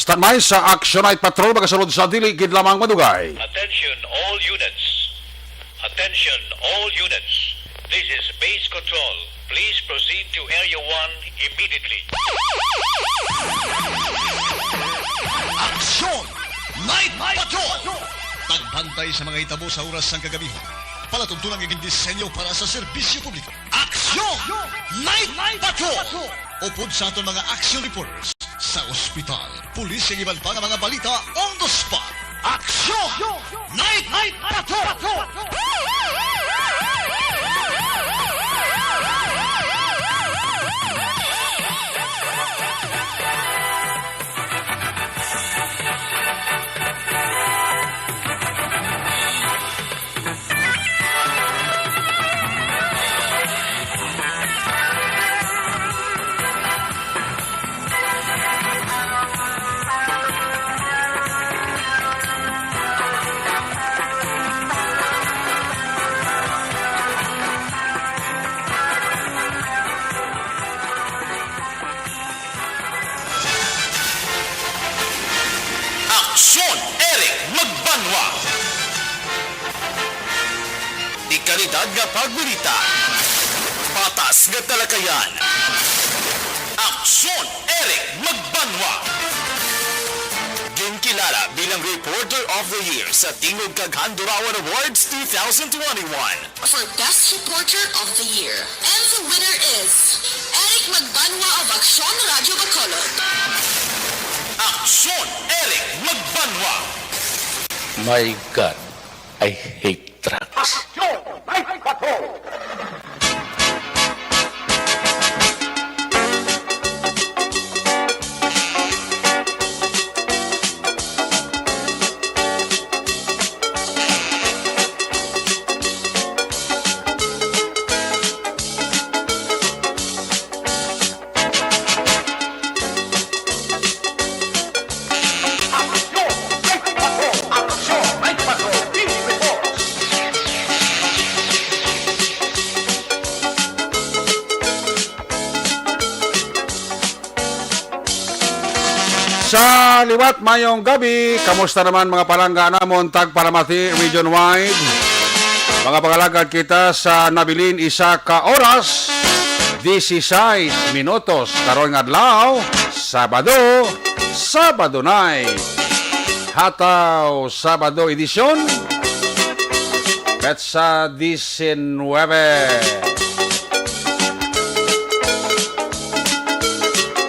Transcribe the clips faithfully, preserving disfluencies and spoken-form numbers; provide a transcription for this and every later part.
Tanmay sa Action Night Patrol, magasulod sa dili gid lamang madugay. Attention all units. Attention all units. This is base control. Please proceed to Area one immediately. Action Night Patrol. Pagbantay sa mga hitabo sa oras sang kagabi. Palatuntunan nga gindisenyo para sa serbisyo publiko. Action Night Patrol. Upod sa aton mga action reporters sa ospital, pulis, kag iban pa nga mga balita on the spot. Action Night Patrol. Aksyon, Eric Magbanwa. Di kalidad nga pagbalita. Patas nga talakayan. Aksyon, Eric Magbanwa. Ginkilala bilang Reporter of the Year sa Tingog kag Handurawan Awards two thousand twenty-one. For Best Reporter of the Year. And the winner is Eric Magbanwa of Aksyon Radio Bacolod. Aksyon, Eric Magbanwa. My God, I hate drugs. Aksyon, Night Patrol. Sa liwat, mayong gabi. Kamusta naman, mga palangga namon tagpalamati region-wide? Mga pangalagad kita sa nabilin isa ka oras, dieciséis minutos. Karon nga adlaw, Sabado, Sabado Night. Hataw Sabado edisyon, petsa diecinuebe.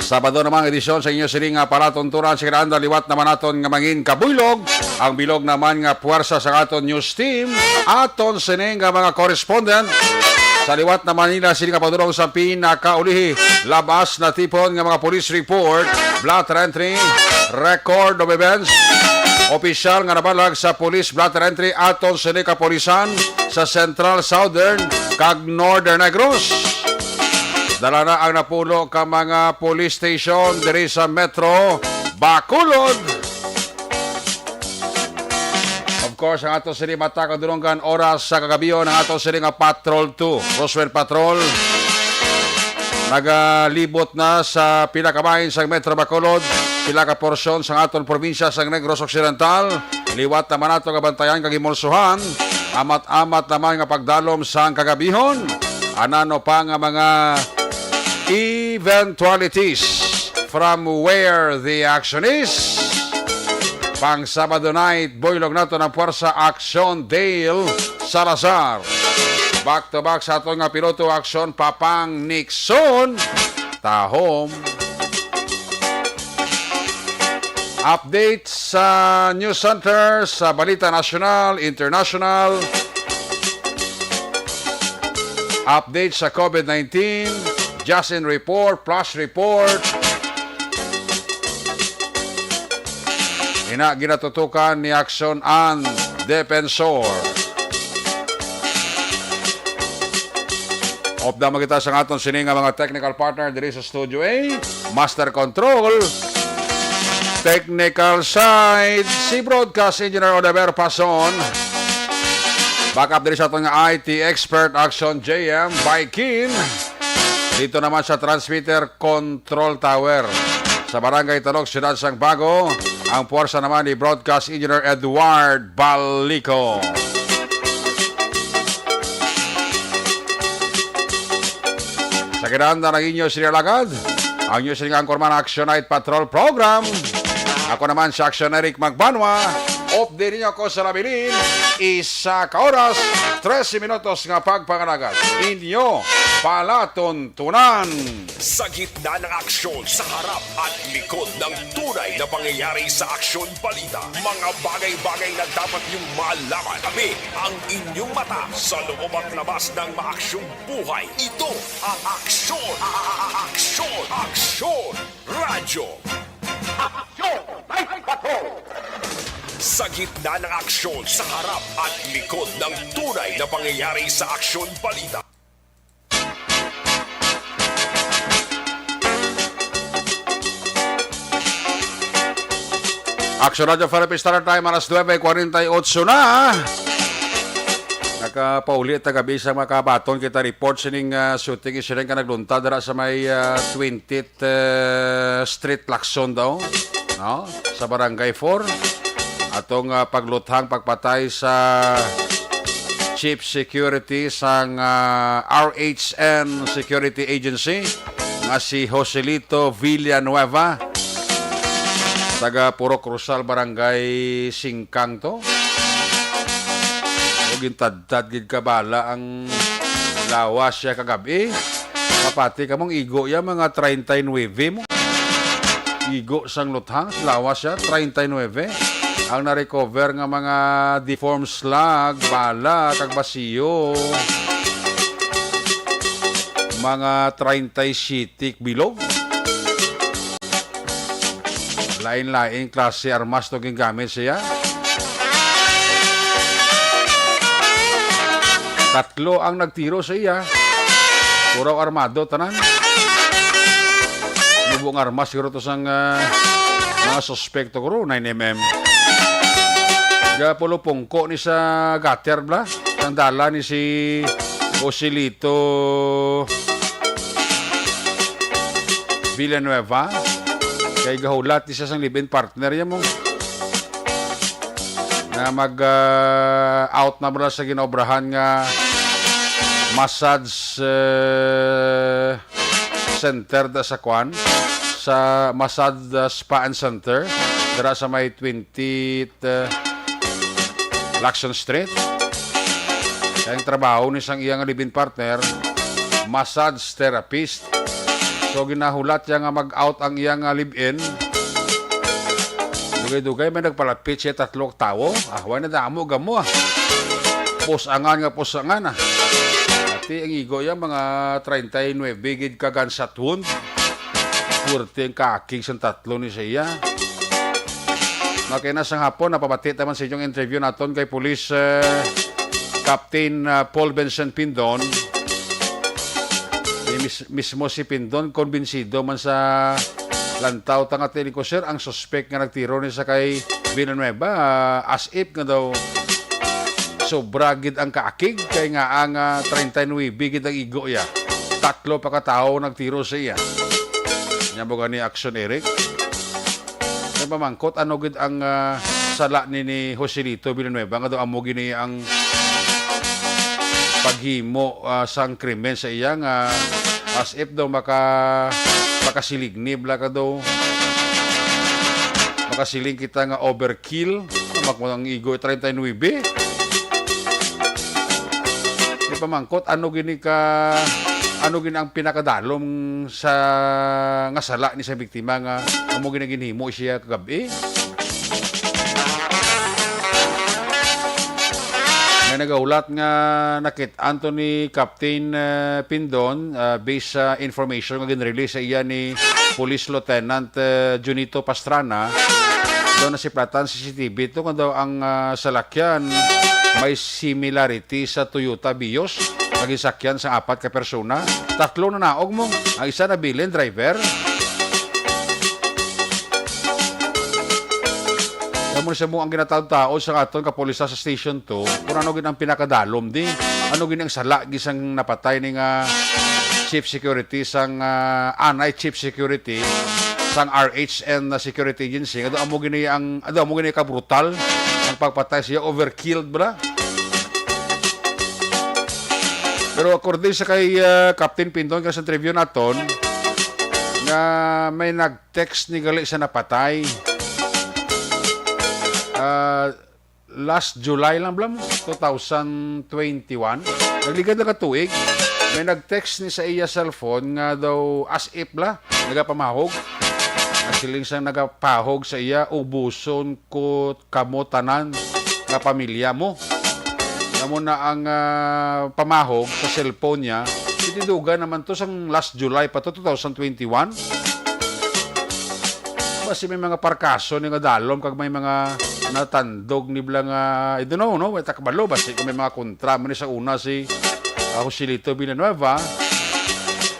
Sabado namang edisyon sa inyo sini nga palatuntunan sa Granda. Liwat naman naton nga mangin kabuylog ang bilog naman nga puwersa sa aton news team, aton sini nga mga correspondent. Sa liwat naman nila sini nga padulong sa pinakaulihi, labas na tipon nga mga police report, blotter entry, record of events, opisyal nga nabalag sa police blotter entry, aton sini kapulisan sa Central, Southern, kag Northern Negros. Dala na ang napulo ka mga police station diri sa Metro Bacolod. Of course, ang ato sini mata kag dulonggan oras sa kagabion, ang ato sini nga Patrol two, Roswell Patrol. Nagalibot na sa pila ka bahin sa Metro Bacolod, pila ka porsyon sa aton probinsya sa Negros Occidental. Liwat naman nato nga bantayan kag himulsuhan. Amat-amat naman nga pagdalom sang kagabihon. Anano pa nga mga eventualities from where the action is. Pang Sabado night, buylog nato ng Puwersa Aksyon Dale Salazar. Back to back sa aton nga piloto, Aksyon Papang Nixon Tahom. Update sa News Center, sa balita nasyonal, international. Update sa COVID nineteen, Justin Report, Flash Report. Ina, ginatutukan ni Action and Defensor. Upda man kita sa aton sini nga mga technical partner diri sa Studio A, Master Control, Technical Side, si Broadcast Engineer Odaber Pason, backup diri sa aton nga I T expert, Action J M Baikin, dito naman sa transmitter control tower. sa Barangay Talok, Siyudad sang Bago, ang puwersa naman ni Broadcast Engineer Edward Balico. Sa kinahanglan ang inyo sila lagad, ang inyo sining anchorman Action Night Patrol Program. Ako naman si Action Eric Magbanwa. Update ninyo ako sa labilin, isa ka oras, trese minutos nga pagpangalagad. Inyo palatuntunan. Sa gitna ng aksyon, sa harap at likod ng tunay na pangyayari sa Aksyon Balita, mga bagay-bagay na dapat niyong malaman. Kami ang inyong mata sa loob at labas ng maaksyong buhay. Ito ang Aksyon, a-, a-, a-, Aksyon, Aksyon Radyo. Aksyon Night Patrol. Sa gitna ng aksyon, sa harap at likod ng tunay na pangyayari sa Aksyon Balita. Action Radio Philippines Standard Time, alas nuebe kwarenta y ocho na. Nakapauli ta gabi sa mga kabaton kita report sining, ah, shooting incident nga naglunta dira sa may, ah, twentieth, eh, Street Lacson daw, no? Sa Barangay four. Atong, ah, pagluthang pagpatay sa Chief Security sang, ah, R H N Security Agency nga si Joselito Villanueva, taga Purok Rosal, Barangay Singkang to. O, gintadtad gid ka bala ang lawas siya kagab-i. Mapati ka mong igo ya, mga treinta y nuebe mo. Igo sang luthang, lawas siya, treinta y nuebe. Ang na-recover nga mga deformed slug, bala, kag basiyo, mga treinta y siete bilog. Lain-lain klase armas to gingamit siya. Tatlo ang nagtiro sa iya. Puro armado tanan. Lubong armas siguro to sang, ah, mga suspekto, guro, nine M M. Gapulupungko ni sa gutter bla. Ang dala ni si Joselito Villanueva, kay gahulat ni siya sang live-in partner niya mo nga mag, ah, out na bala sa ginaobrahan nga massage, eh, center da sa kwan, sa massage, ah, spa and center dira sa may twentieth, eh, Lacson Street. Kay ang trabaho ni sang iya nga live-in partner, massage therapist. So, ginahulat niya nga mag-out ang iya nga live-in. Dugay-dugay may nagpalapit siya, tatlo ka tawo. Ah, wala na damo gamo, ah. Pusangan nga pusangan, ah. Ati ang igo ya, mga treinta y nuebe gid ka gunshot wound. Purte ang kakig sang tatlo ni siya. Makina sang hapon, napabati naman sa inyong interview naton kay Police, eh, Captain, ah, Paul Vincent Pindon. Ni mis-, mismo si Pindon, kumbinsido man sa lantaw ta nga tiling ko, sir, ang suspek nga nagtiro ni sa kay Villanueva, ah, as if nga daw sobra gid ang kaakig, kay nga ang, ah, treinta y nuebe gid ang igo ya. Tatlo pa ka tawo nagtiro sa iya. Nya mo gani action, Eric? May pamangkot, ano gid ang, ah, sala ni, ni Joselito Villanueva nga daw amo gini ang paghimo, ah, sang krimen sa iya nga as if daw maka-, makasilingnib la ka daw. Makasiling kita nga overkill. Mak-, ang igo treinta y nuebe. Di pamangkot, ano gini ka, ano gini ang pinakadalom sa, nga sala ni sa biktima nga amo gini ginhimo siya kagab-i? May nagahulat nga nakit-an to ni Captain, eh, Pindon, ah, based sa information nga ginrelease sa iya ni Police Lieutenant, eh, Junito Pastrana. Daw nasiplatan sa C C T V to nga daw ang, ah, salakyan may similarity sa Toyota Vios nga ginsakyan sa apat ka persona. Tatlo na naog mo. Ang isa nabilin, driver. Kamo sa mo ang ginataod-taod sa aton kapulisan sa Station two, kung ano gid ang pinakadalom di, ano gid ang sala gid sang napatay ni nga chief security sang, ah, anay chief security sang R H N na security agency, nga daw amo gini ang, daw amo gini ka brutal ang pagpatay siya, overkilled bala. Pero according sa kay, ah, Captain Pindon, kay sa interview naton, nga may nag-text ni gali sa napatay. Ah, last July lang bala mo, two thousand twenty-one. Nagligad lang ka tuig, may nag-text ni sa iya cellphone nga daw as if la, nagapamahog. Nagsiling sang nagapahog sa iya, "Ubuson ko kamo tanan nga pamilya mo." Amo na ang, ah, pamahog sa cellphone niya. Titidugan naman to sang last July pa to, two thousand twenty-one. Basi may mga parkaso ni nga dalom kag may mga natandog ni bala nga, I don't know, no? May takbalo, basi kung may mga kontra mo ni sa una si, ah, Joselito Villanueva,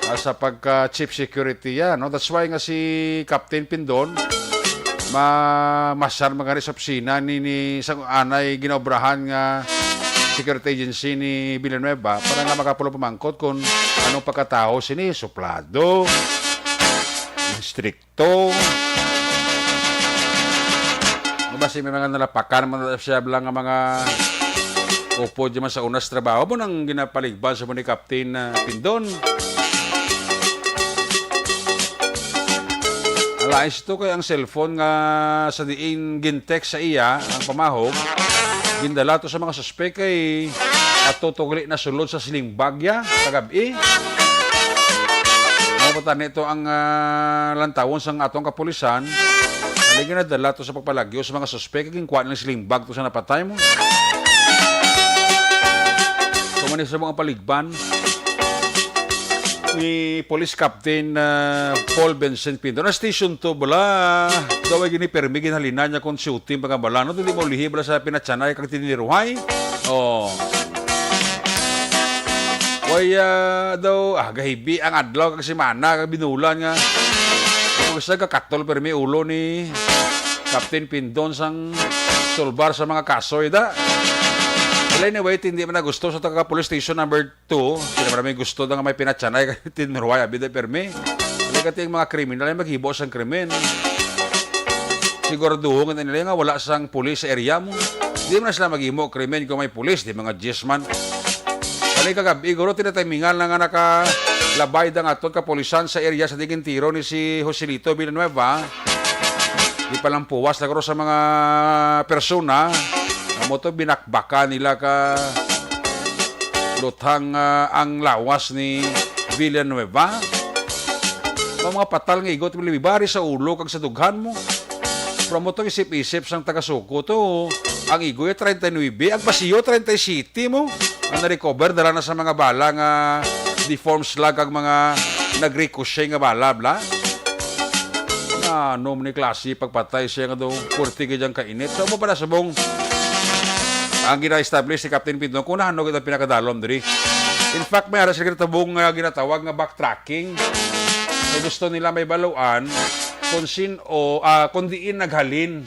ah, sa pagka chief security yan, no? That's why nga si Captain Pindon, ma-, masyar man gani sa opisina ni, ni sa anay ginaobrahan nga security agency ni Villanueva para nga makapulo pamangkot kung anong pagkatao sini, suplado, strict to. Basi may mga nalapakan man siya bala nga mga upod di man sa unas trabaho mo nang ginapaligban sa mo ni Captain, ah, Pindon. Alain sito kay ang cellphone nga sa diin gintext sa iya ang pamahog, gindala to sa mga suspek kay ato to gali nasulod sa sling bag ya kagab-i. Mao pa tani to ang, ah, lantawon sang atong kapulisan. Halin nga nadala to sa pagpalagyo sa mga suspek, ginkuha nilang sling bag to sa napatay mo. Kung man sa mga paligban ni Police Captain, ah, Paul Vincent Pinto. Na station to bala. Daw ay gini permi ginhalinan niya kung shooting pa nga bala. No, hindi mo lihi bala sa pinatsanay kag tiniruhay. Oh. Way, ah, daw, ah, gahibi ang adlaw kag semana kag binulan nga. Kung isa ka katol permi ulo ni Captain Pindon sang sulbar sa mga kaso, ida. Well, anyway, hindi man na gusto sa taga police station number two. Sila marami gusto na nga may pinatsanay kag tiniruhay, abi da permi. Hindi ka ting mga kriminal ay maghibo sang krimen. Siguraduhon nga nila nga wala sang pulis sa area mo. Di man sila maghimo krimen kung may pulis, di mga jis man. Bali kagab-i, guro, tinatimingan na nga nakalabay da nga aton kapulisan sa area sa digintiro ni si Joselito Villanueva. Di pa lang puwas na guro sa mga persona. Amo to, binakbakan nila ka luthang, ah, ang lawas ni Villanueva. Ang mga patal nga igot, libari sa ulo kag sa dughan mo. Pero mo to isip-isip sang taga-suko to. Ang igoy treinta y nuebe, ang basiyo treinta y siete mo. Ang na-recover, dala na sa mga bala nga deformed slug kag mga nag-ricochet nga bala, bla. Nga, ano man ni klase pagpatay siya nga daw, purti ka dyan kainit. So, mo pala subong, ang gina-establish ni Captain Pindon, kung ano kita pinakadalom diri. In fact, may ara sila ginatabong nga ginatawag nga backtracking. So, gusto nila may baluan kung sin-o, ah, kung diin naghalin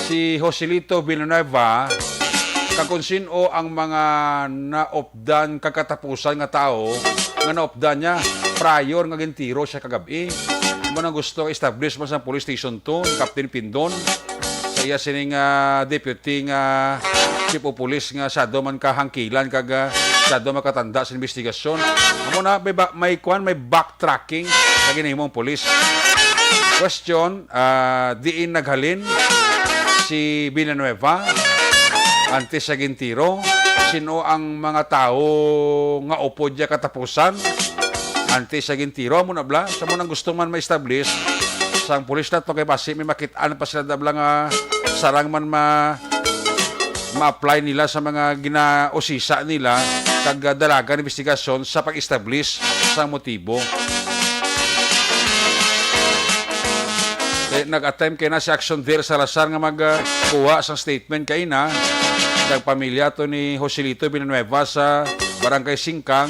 si Joselito Villanueva, kag kung sin-o ang mga naopdan kag katapusan nga tawo nga naopdan niya prior nga gintiro siya kagab-i. Amo nang gusto establish man sa Police Station two ni Captain Pindon. Sa iya sining, ah, deputy nga chief of police nga sado man kahangkilan kag, ah, sado makatanda sa investigasyon. Amo na, may ba-, may kwan, may backtracking nga ginahimo ang pulis. Question, ah, diin naghalin si Villanueva antes sa gintiro? Sino ang mga tawo nga upod niya katapusan antes sa gintiro? Amo na bla, sa mo nang gusto man ma-establish sang pulis na to, kay basi may makit-an pa sila da bla nga sarang man ma-, ma-apply nila sa mga ginausisa nila kag dalagan investigasyon sa pag-establish sa motibo. Eh, nag-attempt kay na si Action Del Salazar nga mag, ah, kuha sang statement kay na sang pamilya to ni Joselito Villanueva sa Barangay Singkang,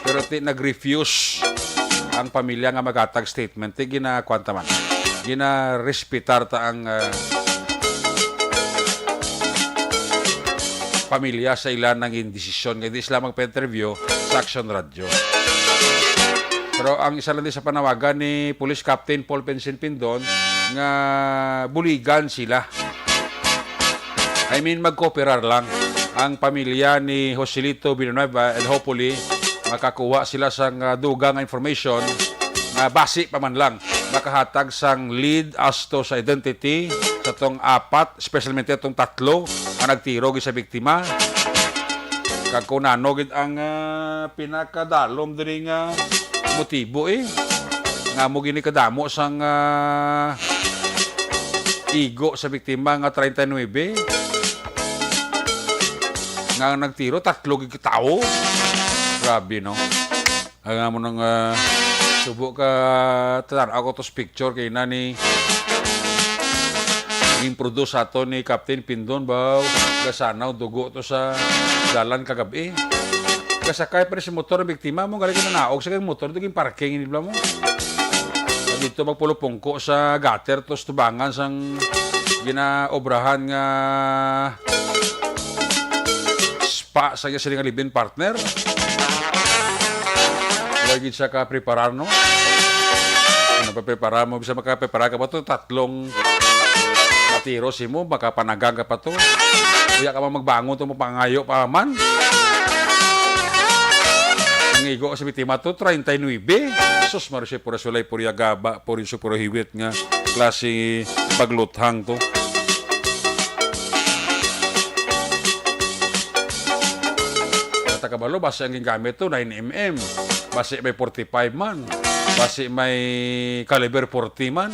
pero ti nag-refuse ang pamilya nga maghatag statement. Ti ginakuan ta man. Ginarespetar ta ang, ah, pamilya sa ila nangin desisyon nga hindi sila magpa-interview sa Action Radio. Pero ang isa lang din sa panawagan ni Police Captain Paul Vincent Pindon nga buligan sila. I mean, magkooperar lang ang pamilya ni Joselito Villanueva, and hopefully makakuha sila sang, ah, dugang nga information nga basi pa man lang makahatag sang lead as to sa identity sa tong apat, especially atong tatlo nga nagtiro gid sa biktima. Kag kung nano gid ang, ah, pinakadalom diri nga motibo, eh, nga amo gini kadamo sang, ah, igo sa biktima nga treinta y nuebe nga nagtiro, tatlo gid ka tawo. Grabe, no? Ang amo nang, ah, subo ka tanan ako tos picture kay nani ginproduce ato ni Captain Pindon, baw, gasanaw dugo to sa dalan kagab-i. Kasakay pa ni si motor ang biktima mo, galing na naog sa kay motor, duging parking ini bla mo. Dito magpulupungko sa gutter, tos tubangan sang ginaobrahan nga spa sa iya sila nga live-in partner. Wala gid siya ka-preparar, no? Ano pa prepara mo? Bisa makaprepara ka pa to? Tatlong matiro si mo, makapanagang ka pa to. Uya ka man magbangon to, mapangayo pa man. Ang igo sa biktima to, treinta y nuebe. Sus, Marisol, pura sulay, pura gaba, pura su, pura hiwit nga klase pagluthang to. Natakabalo, basi ang gingamit to, nine M M. Basi may forty-five man. Basi may caliber forty man.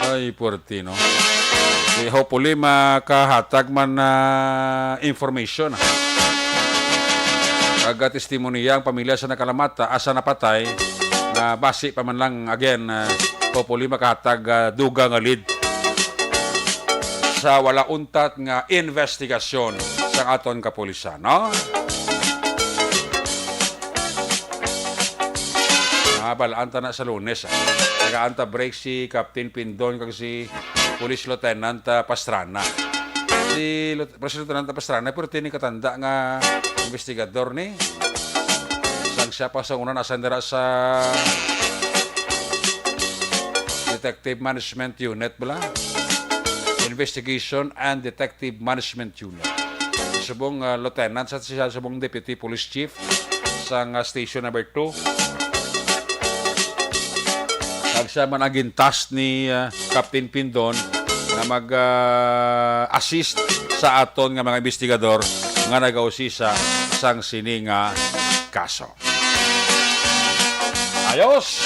Ay, forty, no? Eh, hopefully, makahatag man na information. Kag testimonya ang pamilya sa nakalamata, asa napatay, na basi pa man lang, again, ah, hopefully, makahatag, ah, dugang nga lead sa wala untat nga investigasyon sang aton kapulisan, no? Ah, balaan ta na sa Lunes, ah. Tagaan ta break si Captain Pindon kag si Police Lieutenant, ah, Pastrana. Si Lieu-, Police Lieutenant Pastrana, pero tini katanda nga investigador ni. Sang siya pa sa una, nasa dira sa Detective Management Unit, bala? Investigation and Detective Management Unit. Subong, ah, lieutenant sa, siya subong deputy police chief sang, ah, station number two. Kag siya man ang gintask ni, ah, Captain Pindon nga mag, ah, assist sa aton nga mga investigador nga nagausisa sang sini nga kaso. Ayos!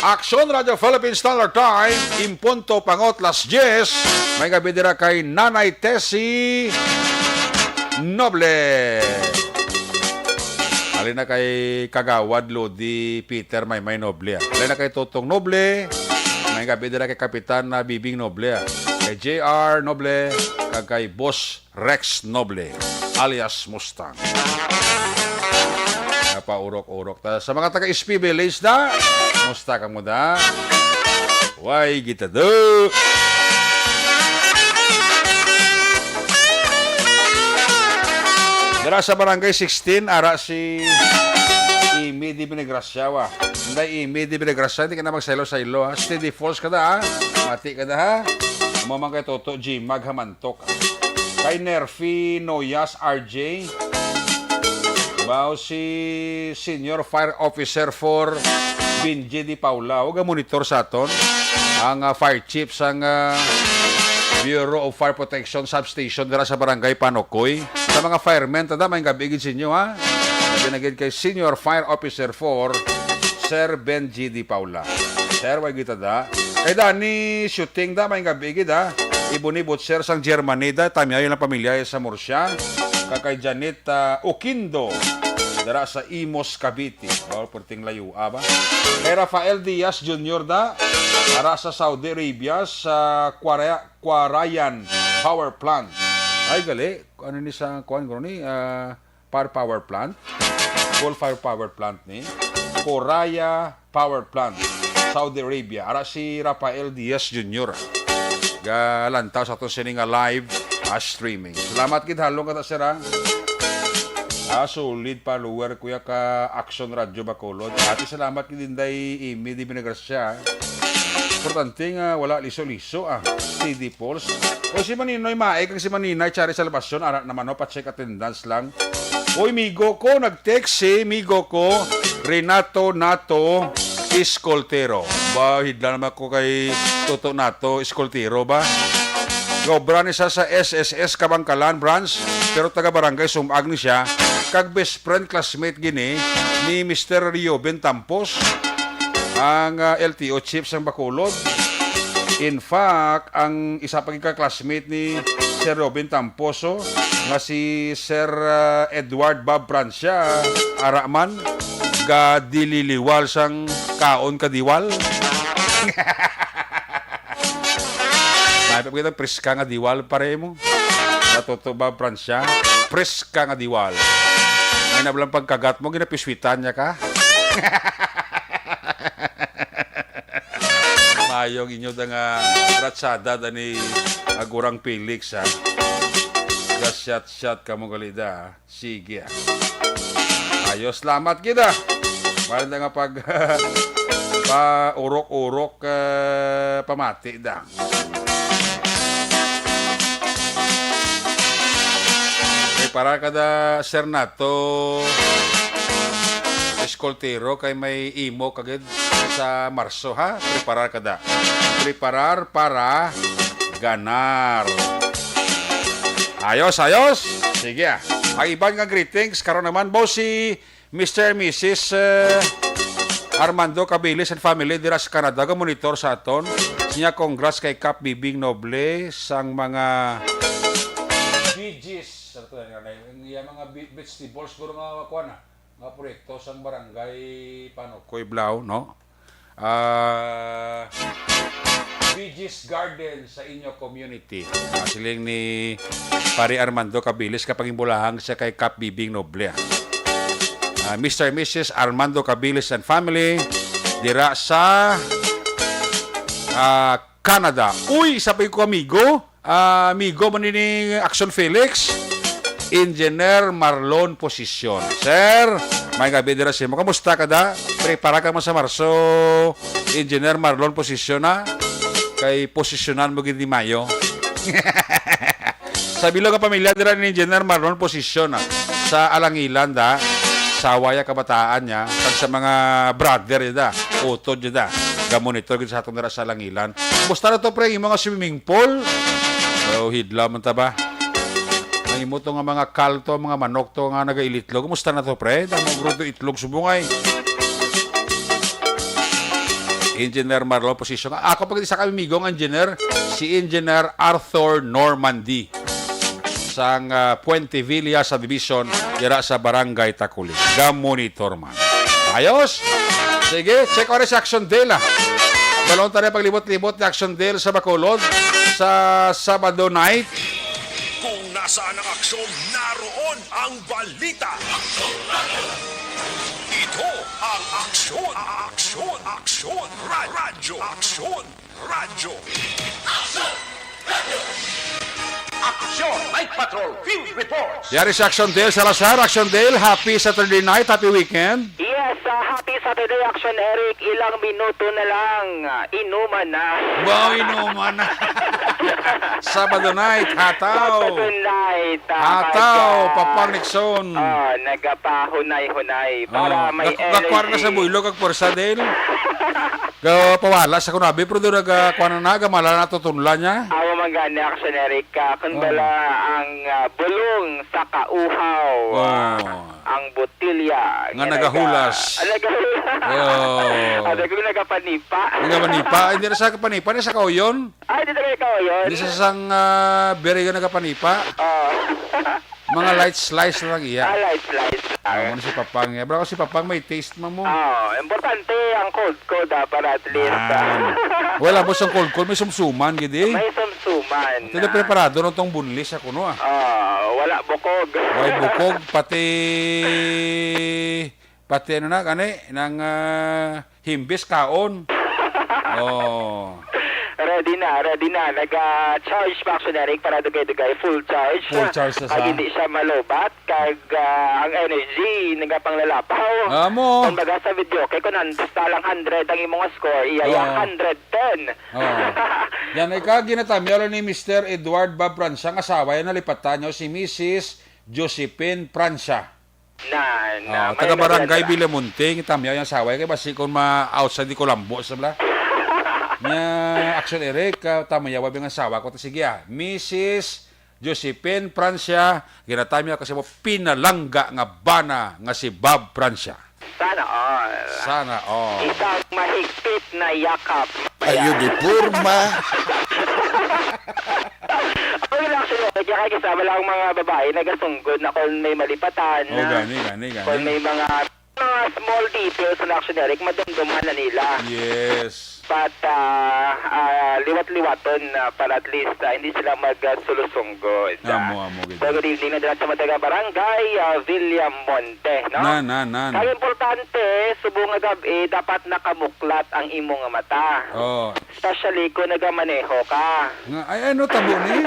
Aksyon Radyo Philippine Standard Time, in punto pangot las diyes, may gabi dira kay Nanay Tessie Noble. Halin na kay Kagawad Lodi Peter Maymay Noble, ah. Halin na kay Totong Noble, may gabi dira kay Kapitan na Bibing Noble, ah. Kay J R Noble, kag kay Boss Rex Noble, alias Mustang. Napaurok-urok ta. Sa mga taga S P Village da, musta ka mo da? Way gitado. Dira sa Barangay sixteen, ara si Imi di Binigrasyawa. Hindi, Imi di Binigrasya, hindi ka na magsaylo-saylo, ha? Steady force ka da, ha? Mati ka da, ha? Amo man kay Toto G, maghamantok. Kay Nerfi Noyas R J. Bao si Senior Fire Officer for Benji Di Paula. Huwag ang monitor sa aton. Ang, ah, fire chief sang, ah, Bureau of Fire Protection Substation dira sa Barangay Panokoy. Sa mga firemen, tada, may gabi gid sa inyo, ha? Sabi na gid kay Senior Fire Officer for Sir Benji Di Paula. Sir, way gid tada. Kay Danny Shooting da, may gabi gid, ha? Ibon ni Butcher sang Germany da, tamyayo lang pamilya sa Murcia. Kag kay Janet, ah, Oquindo, dara sa Imus, Cavite. Oh, perting layo, ah, ba? Kay Rafael Diaz Junior da, dara sa Saudi Arabia, sa Quara-, Quarayan Power Plant. Ay, gali. Ano ni sa, kuan, guro ni? Ah, Par Power Plant. Coal fire power plant ni Coraya Power Plant, Saudi Arabia. Ara si Rafael Diaz Junior. Galantaw sa aton sini nga live, ah, streaming. Salamat gid, halong ka ta, sir, ha? Ah, solid follower, kuya, ka Action Radio Bacolod. Ati, salamat kay Dinday Amy di Vinagracia. Importante nga wala liso-liso, ah. C D Pulse. O si Maninoy Mae kag si Maninay Chari Salvacion, ara naman, no, pa-check attendance lang. Uy, migo ko, nag-text si migo ko, Renato Nato Escoltero. Ba, hidla naman ko kay Toto Nato Escoltero ba? Gaobra ni siya sa S S S Kabangkalan Branch, pero taga Barangay Sumag ni siya, kag best friend classmate gini ni Mister Rioben Tampos, ang, ah, L T O chief sang Bacolod. In fact, ang isa pa gid ka classmate ni Sir Robin Tamposo, nga si Sir, ah, Edward Bob Francia, ara man, gadililiwal sang kaon ka diwal. May pa kita priska nga diwal, pare mo. Natuto ba, Francia? Priska nga diwal. May nabalang pagkagat mo, ginapiswitan niya ka. Mayong inyo da nga ratsada da ni Agurang Felix, ha. Ga-shot-shot ka mo gali da, ha. Sige, ha. Ayos, salamat kita. Wala na nga pag, pa-urok-urok, eh, pamati da. Preparar ka da, Sir Nato Escoltero, kay may imo kagid sa Marso, ha? Preparar ka da. Preparar para ganar. Ayos, ayos. Sige, ah. Ang iban nga greetings, karon naman, bo, si Mister and Missus, eh, Armando Cabilis and family dira sa Canada, ga-monitor sa aton. Siya, congrats kay Kap Bibing Noble sang mga B Gs. Ano to, ano, ano, yung, yung mga bi-, vegetables, siguro nga, kuha na, mga proyekto sang barangay, paano, Kuiblao, no? Ah, B Gs Garden sa inyo community. Ah, siling ni Pare Armando Cabilis, kapangimbulahang siya kay Kap Bibing Noble, ah. Ah, Mister and Missus Armando Cabilis and family, dira sa, ah, Canada. Uy, isa pa yung amigo. Ah, amigo man ni Action Felix, Engineer Marlon Posisyon. Sir, may gabi dira sa imo. Kamusta ka da? Prepara ka mo sa Marso, Engineer Marlon Posisyon, ha? Kay posisyonan mo gid ni Mayo. Sa bilog nga pamilya dira ni Engineer Marlon Posisyon, ha? Sa Alangilan da, sawa ya kabataan niya, kag sa mga brother niya da, utod niya da, ga-monitor gid sa atong dira sa Alangilan. Kumusta na to, pre, imo nga swimming pool? Oh, hidla man ta ba? Ang imo to nga mga kalto, mga manok to nga nagaitlog. Kumusta na to, pre? Damo grudo itlog subong ay. Engineer Marlon Posisyon. Ako pag isa kami migong engineer, si Engineer Arthur Normandy sang, ah, Puente Villa Subdivision, dira sa Barangay Taculing. Ga-monitor man. Ayos? Sige, check oras si Action Dale, ah. Balon tayo paglibot-libot ni Action Dale sa Bacolod sa Sabado night. Kung nasaan ang aksyon, naroon ang balita. Ito ang Aksyon, Aksyon, Aksyon, Ra-, Radyo, Aksyon, Radyo. Aksyon Night Patrol Field Reports. Yari si Action Dale Salazar. Action Dale, happy Saturday night, happy weekend. Yes, ah, happy Saturday, Action Eric. Ilang minuto na lang, ah, inuman na. Wow, inuman na. Sabado night, hataw. Sabado night, ah, Hataw, kaya, Papang Nixon. Ah, nagapahunay-hunay para Oh, may gak-, gakwar na sa energy. Buylog, kag pwersa, Dale. Ga-, pawala sa kunabi, pero doon naga-, kuwan na na, gamala na tutunla niya. Awa man gani, Action Eric, ah, kun Oh. bala ang, ah, bulong sa kauhaw, ah, Oh. ang botilya Nga nga nagahulas. naga-, ah, nagahulas. Oh. Ano, kung nagapanipa. Nagapanipa? Hindi na sa kapanipa, na sa kauyon. Ay, dito kayo kauyon? Hindi sa sang, ah, bere nga nagapanipa. Oh. Mga light slice lang iya. Ah, light slice lang. Ah, ano si Papang iya. Bro, si Papang may taste man mo. Oh, importante ang cold cold, ah, para at least, ah. Man. Wala mo sang cold cold, may sumsuman, gid eh. May sumsuman. Ito na preparado na tong bunlis ako, no, ah. Oh, wala bukog. Way bukog, pati, pati ano na, kani, nang, ah, himbis kaon. Oh. Ready na, ready na. Naga-charge pa, Action Eric, para dugay-dugay. Full charge. Full charge na. Kag sa hindi siya malobat, kag, ah, ang energy nagapanglalapaw. Amo. Kumbaga sa video, kay kun an-, basta lang hundred ang imong score, iya, iya, Oo. hundred ten. Oo. Yan, ay ka, ginatamyaw lang ni Mister Edward Bob Francia, ang asawa, yan, nalipatan niyo, si Missus Josephine Francia. Na, na, Oh, may taga Barangay nagdala. Villamonte, kita mi ang asawa kay basi kung ma-outside di ko lambo sa bla. Nya, Action Eric, ah, tama yawa ang asawa ko. Sige, ah. Missus Josephine Francia, ginatami ako sa mo pinalangga nga bana nga si Bob Francia. Sana all. Sana all. Isang mahigpit na yakap. Ayo di porma. Ang reaction mo, kaya kaya sa wala ang mga babae nagasunggod na kung may malipatan Oh, na, gani, gani, gani. kung may mga, mga small details na, Action Eric, madumduman na nila. Yes. But, ah, ah, liwat-liwaton na para at least, ah, hindi sila magsulosunggod. Amo, amo, gid. So, good evening na dira sa mga taga-barangay, ah, Villamonte, no? Na, na, na, na. Kaya importante, subong nga gab-i, dapat nakamuklat ang imong mata. Oh. Especially kung nagamaneho ka. Nga, ay, ano tabo ni?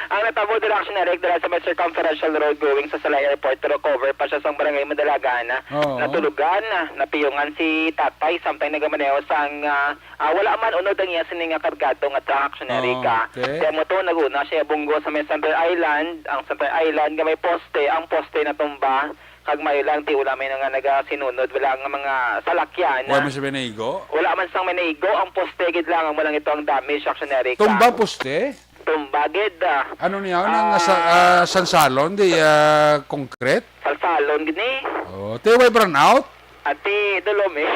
Ang natabo dira, Action Eric, dira sa may circumferential road going sa Salay Airport, recover pa siya sa barangay Madalagan. Oo. Natulugan, napiyungan si tatay, samtang nagamaneho sang, ah, ah, wala man unod ang iya sini nga kargado nga truck, Action Eric, ah. Okay. Kaya mo to, naguna siya bunggo sa may Center Island, ang Center Island nga may poste, ang poste natumba. Kag mayo lang, ti wala may nga nagasinunod, wala nga mga salakyan. Wala man sa may naigo? Wala man sang may naigo, ang poste gid lang, ang walang ito ang damage, Action Eric, ah. Tumba poste? Tumba gid, ah. Ano niya? Nang Ah. sa, ah, sansalon, di, ah, concrete? Sansalon gid ni. Oh, ti way brownout? Ati, dulom eh.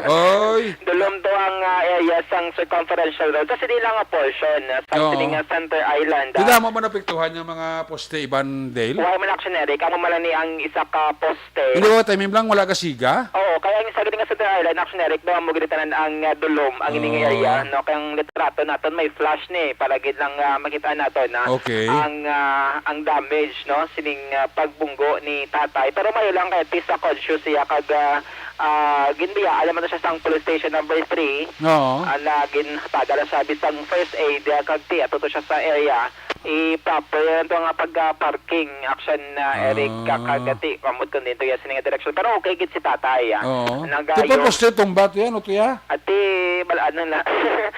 Oy. Dulom to ang, ah, area sang circumferential road. Kasi di lang nga portion, ah, sa Oo. sini nga Center Island, Di ah. Damo man napiktuhan yung mga poste, Ivan Dale? Wala man, Action Eric. Amo man lang ni ang isa ka poste. Hindi ba, timing lang, wala ka siga? Oo, kaya ang sa gini nga Center Island, Action Eric, no, amo gid tanan ang, ah, dulom, ang ining Oh. area, no? Kaya ang litrato naton may flash ni, para gid lang, ah, makita naton, ah, Okay. ang, ah, ang damage, no, sining, ah, pagbunggo ni tatay. Pero mayo lang kay at least sa conscious siya kag, ah, ah, ginbiyaan naman siya sang police station number three. Oo. Ah, na ginhatagan na siya bisang first aid, ah, kag ti ato to siya sa area. I-proper to nga pag-, ah, parking, Action, ah, Eric, Ah. kakagati, ambot kon dito yan, sining direksyon. Pero okay gid si tatay, ah. Oo. Nagayo. Ti purpose to tumba to yan, o to ya? Ati, bal-, ano na.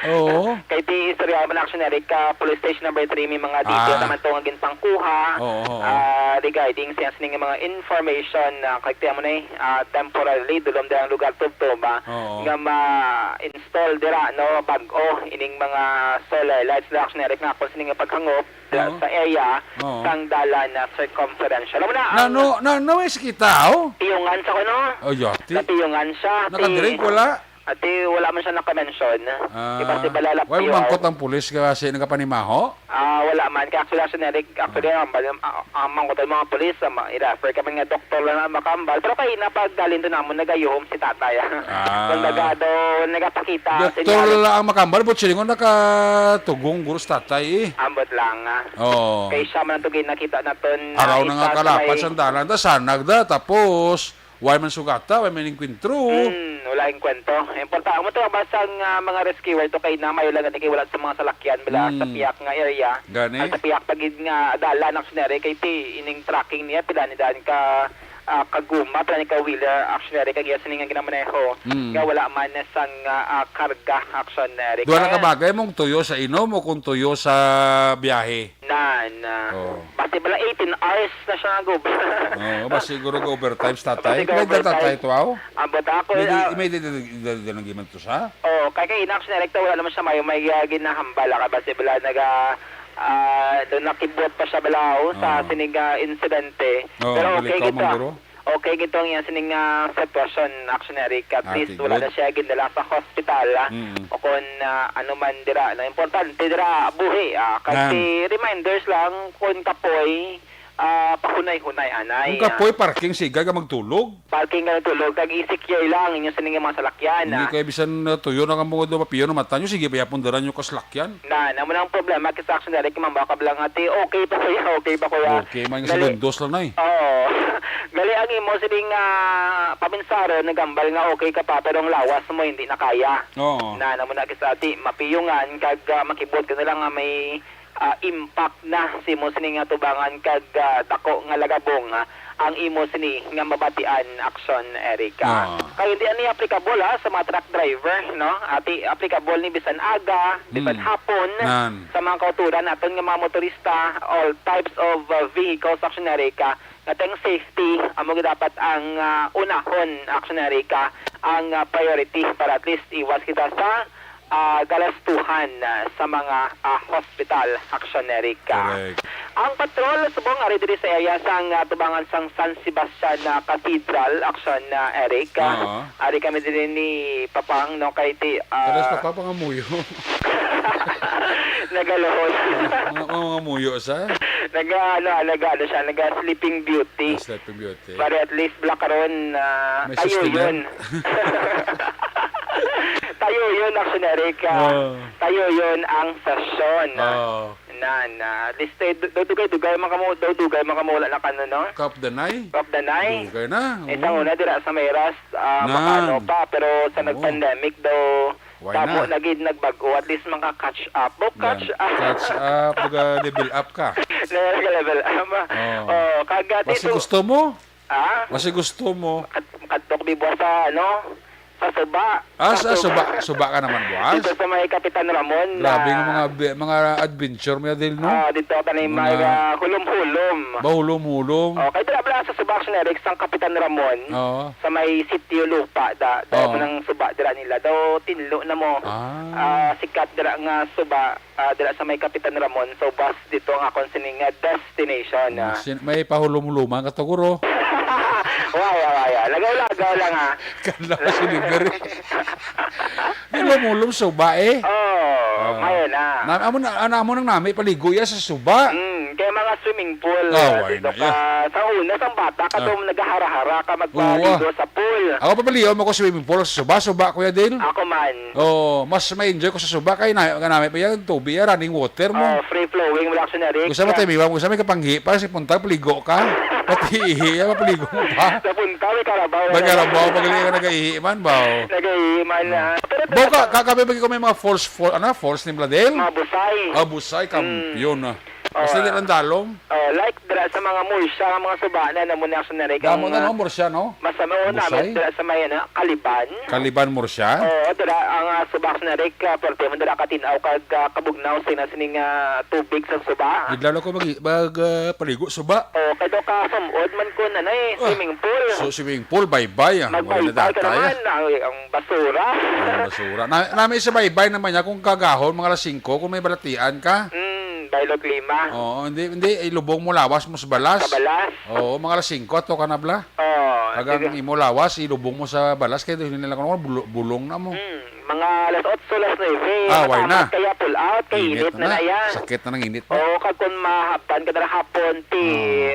Oo. Kay ti istorya man, Action Eric, ah, Police Station number three, may mga detail Ah. naman to nga ginpangkuha, Oo, oo. ah, regarding sa sining mga information, ah, kay ti amo na eh, ah, temporarily, dulom dira ang lugar tubtob, ah, Oo. nga ma-install dira, no, bag-o, ining mga solar lights na, Action Eric, nga kung sining paghangop, da-, Oo. sa area Oo. sang dalan na circumferential. Amo na Na, ang no, na, no, is kita, oh? piyungan sa kuno. Oh, yati. Napiyungan siya. Ti-, Nakadrink, wala? Ati, wala man siya nakamention. Ah, Di ba si Balala why Pior? mangkot ang pulis kasi nagapanimaho? Ah, wala man. Kaya actually, actually, actually, Ah. ang, ang, ang mangkot ang mga pulis, ang ma-, i-refer kami nga doktor lang ang makambal. Pero kay napagdalin doon namon, nagayuhom si tatay, ah. Ah. Kung nagado, nagapakita, Doktor sinyales. lang ang makambal, but silingon nakatugong guro sa tatay, eh. Ambot lang, ah. Oo. Kay siya man ang tugin nakita naton na Araw na isa nga sa kalapat may sa dalan, tas sanag da, tapos, why man sugata, why man inkwentro? Hmm, wala yung kwento. Importante mo to, basta nga mga rescuer to kay na mayo lang gani kay wala sa mga salakyan, bala sa Hmm. piyak nga area. Gani? At sa piyak pa gid nga dalan, actually, kay ti, ining tracking niya, pila ni dan ka, ah, kaguma, pila ni ka wheeler, actually, kag iya sini nga ginamaneho, Hmm. nga wala man sang, ah, ah, karga, actually, Duha na kaya ka bagay mong tuyo sa inom o kung tuyo sa biyahe? Na, na. Oo. Basi bala eighteen hours na siya nag-over. Oo, basi siguro ga-overtime si tatay. Basi ga-overtime. May tatay to, aw? Ambot ako, May di, ah, may di, di, di, di, di, nang giman to sa? Oo, kay, kay ina, actually, wala naman siya may, may, ah, ginahambal, ah, basi bala naga, ah, doon nakibot pa siya bala, oh, sa Oo. sining, ah, insidente. Oo, Pero okay, balikaw man, gito. guro. Okay gid ang iya sining, ah, sitwasyon, actually, Eric. At Ah, least, okay, wala good. na siya gindala sa hospital, ah, Mm. o kung, ah, ano man dira. Ang importante dira, buhi, ah. Kag Yan. si reminders lang, kung kapoy, ah, pahunay-hunay, anay, Kung ah. kapoy, parking, siga ka magtulog. Parking ka magtulog, kag i-secure lang inyo sining mga salakyan, Hindi ah. kayo bisan, uh, tuyo na kamo do mapiyo na mata nyo, sige, bayapon dara nyo kaslakyan. Na, namo lang problema, kay sa action direct, ma'am, baka lang ati, okay pa kuya, okay pa kuya. Okay, may Dali. segundos lang na eh. Oo. Dali, Ang imo sining, ah, paminsaron, nagambal nga okay ka pa, pero ang lawas mo hindi na kaya. Oo. Na, namo na kisa ti mapiyungan kag, ah, makibot ka na lang nga may, ah, impact na sa imo sini nga tubangan kag, ah, dako nga lagabong, ah, ang imo sini nga mabatian, Aksyon Erica. Oo. Kay hindi ani applicable, ha, sa mga truck driver, no? Ati applicable ni bisan aga, bisan Mm. hapon, Nan. sa mga kauturan naton nga mga motorista, all types of, ah, vehicles, Aksyon Erica. Nga ang safety amo gid dapat ang, ah, unahon, Aksyon Erica, ang, ah, priority para at least iwas kita sa, ah, galastuhan, ah, sa mga, ah, hospital, Aksyon Erica. Correct. Ang patrol subong ari diri sa area sang, ah, tubangan sang San Sebastian, ah, Cathedral, Aksyon, ah, Erica. Oo. Ari kami diri ni Papang, no, kay ti, ah, Pero sa Papa nga muyo. Nagaluhod. Mga, mga, mga muyo sa? Naga, ano, naga, ano siya, naga Sleeping Beauty. Ah, Sleeping Beauty. Pare, at least, bala karon, ah, May tayo sustenance. Yun. Tayo yun, Aksyon Erica. Oo. Tayo yun ang sasyon. Oo. Na, na, at least, eh, du-, du-, dugay-dugay man kamo, du-, dugay man kamo wala na kano, no? Cup the Nai? Cup the Nai. Dugay na, Eh, oo. Sa una, dira sa may Ras, ah, Nan. Makano pa, pero sa Oo. nag-pandemic daw, Why Tamo na? Na gid nagbag-o, at least maka-catch up. Bo, Yan. Catch up. Catch up, maga-level up ka. Naka-level up, ah. Oh. Oh, kaga Basi dito. Gusto mo? Ah? Basi gusto mo? Kat-, kadto ko buwas sa, ano, sa Suba. Ah, sa Sa Suba. Suba. Suba ka naman buwas? Dito sa may Kapitan Ramon Grabe na nga mga bi-, mga adventure mo, Adel, no? Ah, dito ka na yung Mga mga hulom-hulom. Ba, hulom-hulom? Oh, kaya dira pala sa Suba, Action Eric, sang Kapitan Ramon. Oo. Sa may sitio lupa, da, da Oo. Nang suba dira nila. Daw tinlo na mo. Ah. Ah, sikat dira nga suba, ah, dira sa may Kapitan Ramon. So, bus dito ang akon sining nga destination, ah. Sin-, may pahulom-huluman ka to, guro. Wala, wala. Lagaw-lagaw lang, ah. Kala ko sinigarilyo. Di ba mulom suba, eh? Oh, Ah. Mayo na. Na, amo na, ana, amo nang nami, paligo ya sa suba. Mm, kay mga swimming pool, Ah, ah, why dito na, ka. Yeah. Sa una, sa bata ka, Ah. Dum, naghahara-hara ka, Oo, magpaligo ah. Sa pool. Ako, papaligo mo ko swimming pool, sa suba, suba, Kuya Dale. Ako man. Oo, mas ma-enjoy ko sa suba, kay na, kanami pa yan, tubig, yan, running water mo. Oh, free flowing, wala ka siya na, Rick. Gusto mo tayo, miwa, gusto mo kapanghi, para si punta, paligo ka. Pati ihi, yan, mapaligo mo pa. Sa punta, may karabaw na May karabaw, naman. Pag ka nagaihi man, baw. Nagaihi man, Oh. Ah. Pero Baw ka, talaga, kakape, pag ikaw may mga false, fal-, ano, false ni Bladel? Mga busay. Ah, busay, Mm. Kampiyon, ah. Basta Oh. Di lang dalom. Oh, like, dira sa mga Murcia, mga suba na, namo na sa Narega, Damo na, nga no, Murcia, no? Masama, oh, Busay? Namin, dira sa may, ano, Kaliban. Kaliban, Murcia? Oo, dira, ang, ah, suba sa Narega, perti man dira katinaw, kag, ah, kabugnaw, sina sining, ah, tubig sa suba. Idlaw na ko mag-, mag, ah, paligo, suba. Oh, kay daw ka sumod man ko na, na, eh, Ah. Swimming pool. So, swimming pool, bye-bye, ah. Wala na Magbaybay ka data, naman, ah. Ang, ang basura. Ang basura. Na, nami sa baybay naman niya kung kagahon, mga alas singko, kung may balatian ka. Mm. Baylog lima. Oo, hindi, hindi, ilubong mo lawas mo sa balas. Sa balas? Oo, mga alas singko, ato ka na bala. Oo, Kag ang sige. Imo lawas, ilubong mo sa balas, kaya hindi nila kung ano, bulo-, bulong na mo. Hmm, mga alas otso, alas nuebe, Ah, why na? Matamat kaya pull out, kay Init init na na na. Na, yan. Sakit na ng init na. Oo, kag kung mahapan ka na hapon, ti,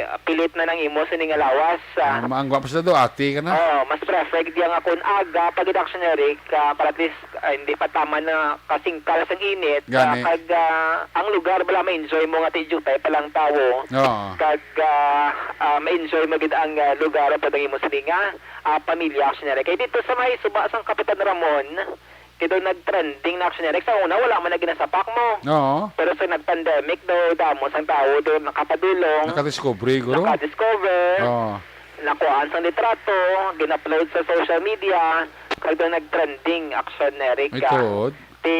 Ah. Pilit na nang imo, sini nga lawas, ah. Ah, maangwa pa sila do, ate ka na. Oo, mas prefer gid yang akon aga, pag-, Action Eric, ah, para at least Ah, hindi pa tama na kasingkal sang init, Gani. Ah, kag, ah, ang lugar bala ma-enjoy mo nga ti diutay pa lang tawo. Oo. Kag, ah, ah, ma-enjoy mo gid ang, ah, lugar pag ang imo sini nga, ah, pamilya, Action Eric. Kay dito sa may suba sang Kapitan Ramon, kay daw nag-trending na, Action Eric. Sa una, wala man na ginasapak mo. Oo. Pero sa nag-pandemic daw, damo sang tawo daw nakapadulong. Nakadiscovery, guro. Nakadiscover. Oo. Nakuhaan sang litrato, gin-upload sa social media, kag daw nag-trending, Action Eric, Ay, ah, tuod? Ti,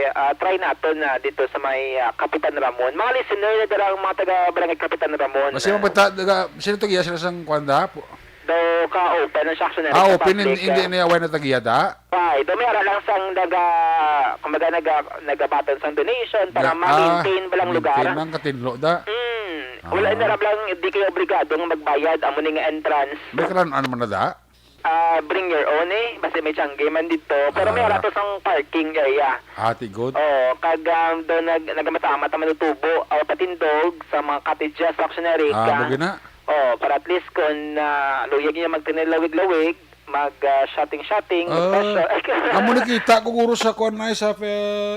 ah, try naton na dito sa may, ah, Kapitan Ramon. Mga listener na dala ang mga taga Barangay Kapitan Ramon. Basta mapata-, taga, sino to giya sila sang kwan da? Pu- Daw ka-open ang Action Eric Ah, sa open, public, hindi, hindi ah. Niya wala na tagiya da? Why? Daw may ara lang sang naga-, kumbaga naga-, nagabaton sang donation para Ga-, ah, ma-maintain ba lang lugar. Maintain lang, katinlo da. Mm. Wala Ah. Na ra lang, di kayo obligadong magbayad, amo ni nga entrance. May karan-, ano man na da? Ah, bring your own eh. Basta may tiyangge man dito. Pero may Ah. Ara to sang parking area. Ah, ti good. Oo, kag, um, daw nag-, nagamasamat naman tubo, ah, patindog sa mga cottages, Action Eric, Ah, ah. Bagay na. Oo, para at least kung, ah, luyag niya magtinilawig-lawig, mag, ah, shooting-shooting, Ah, magpasyo. Amo nakita ko, guro, sa kuan na, sa fe-,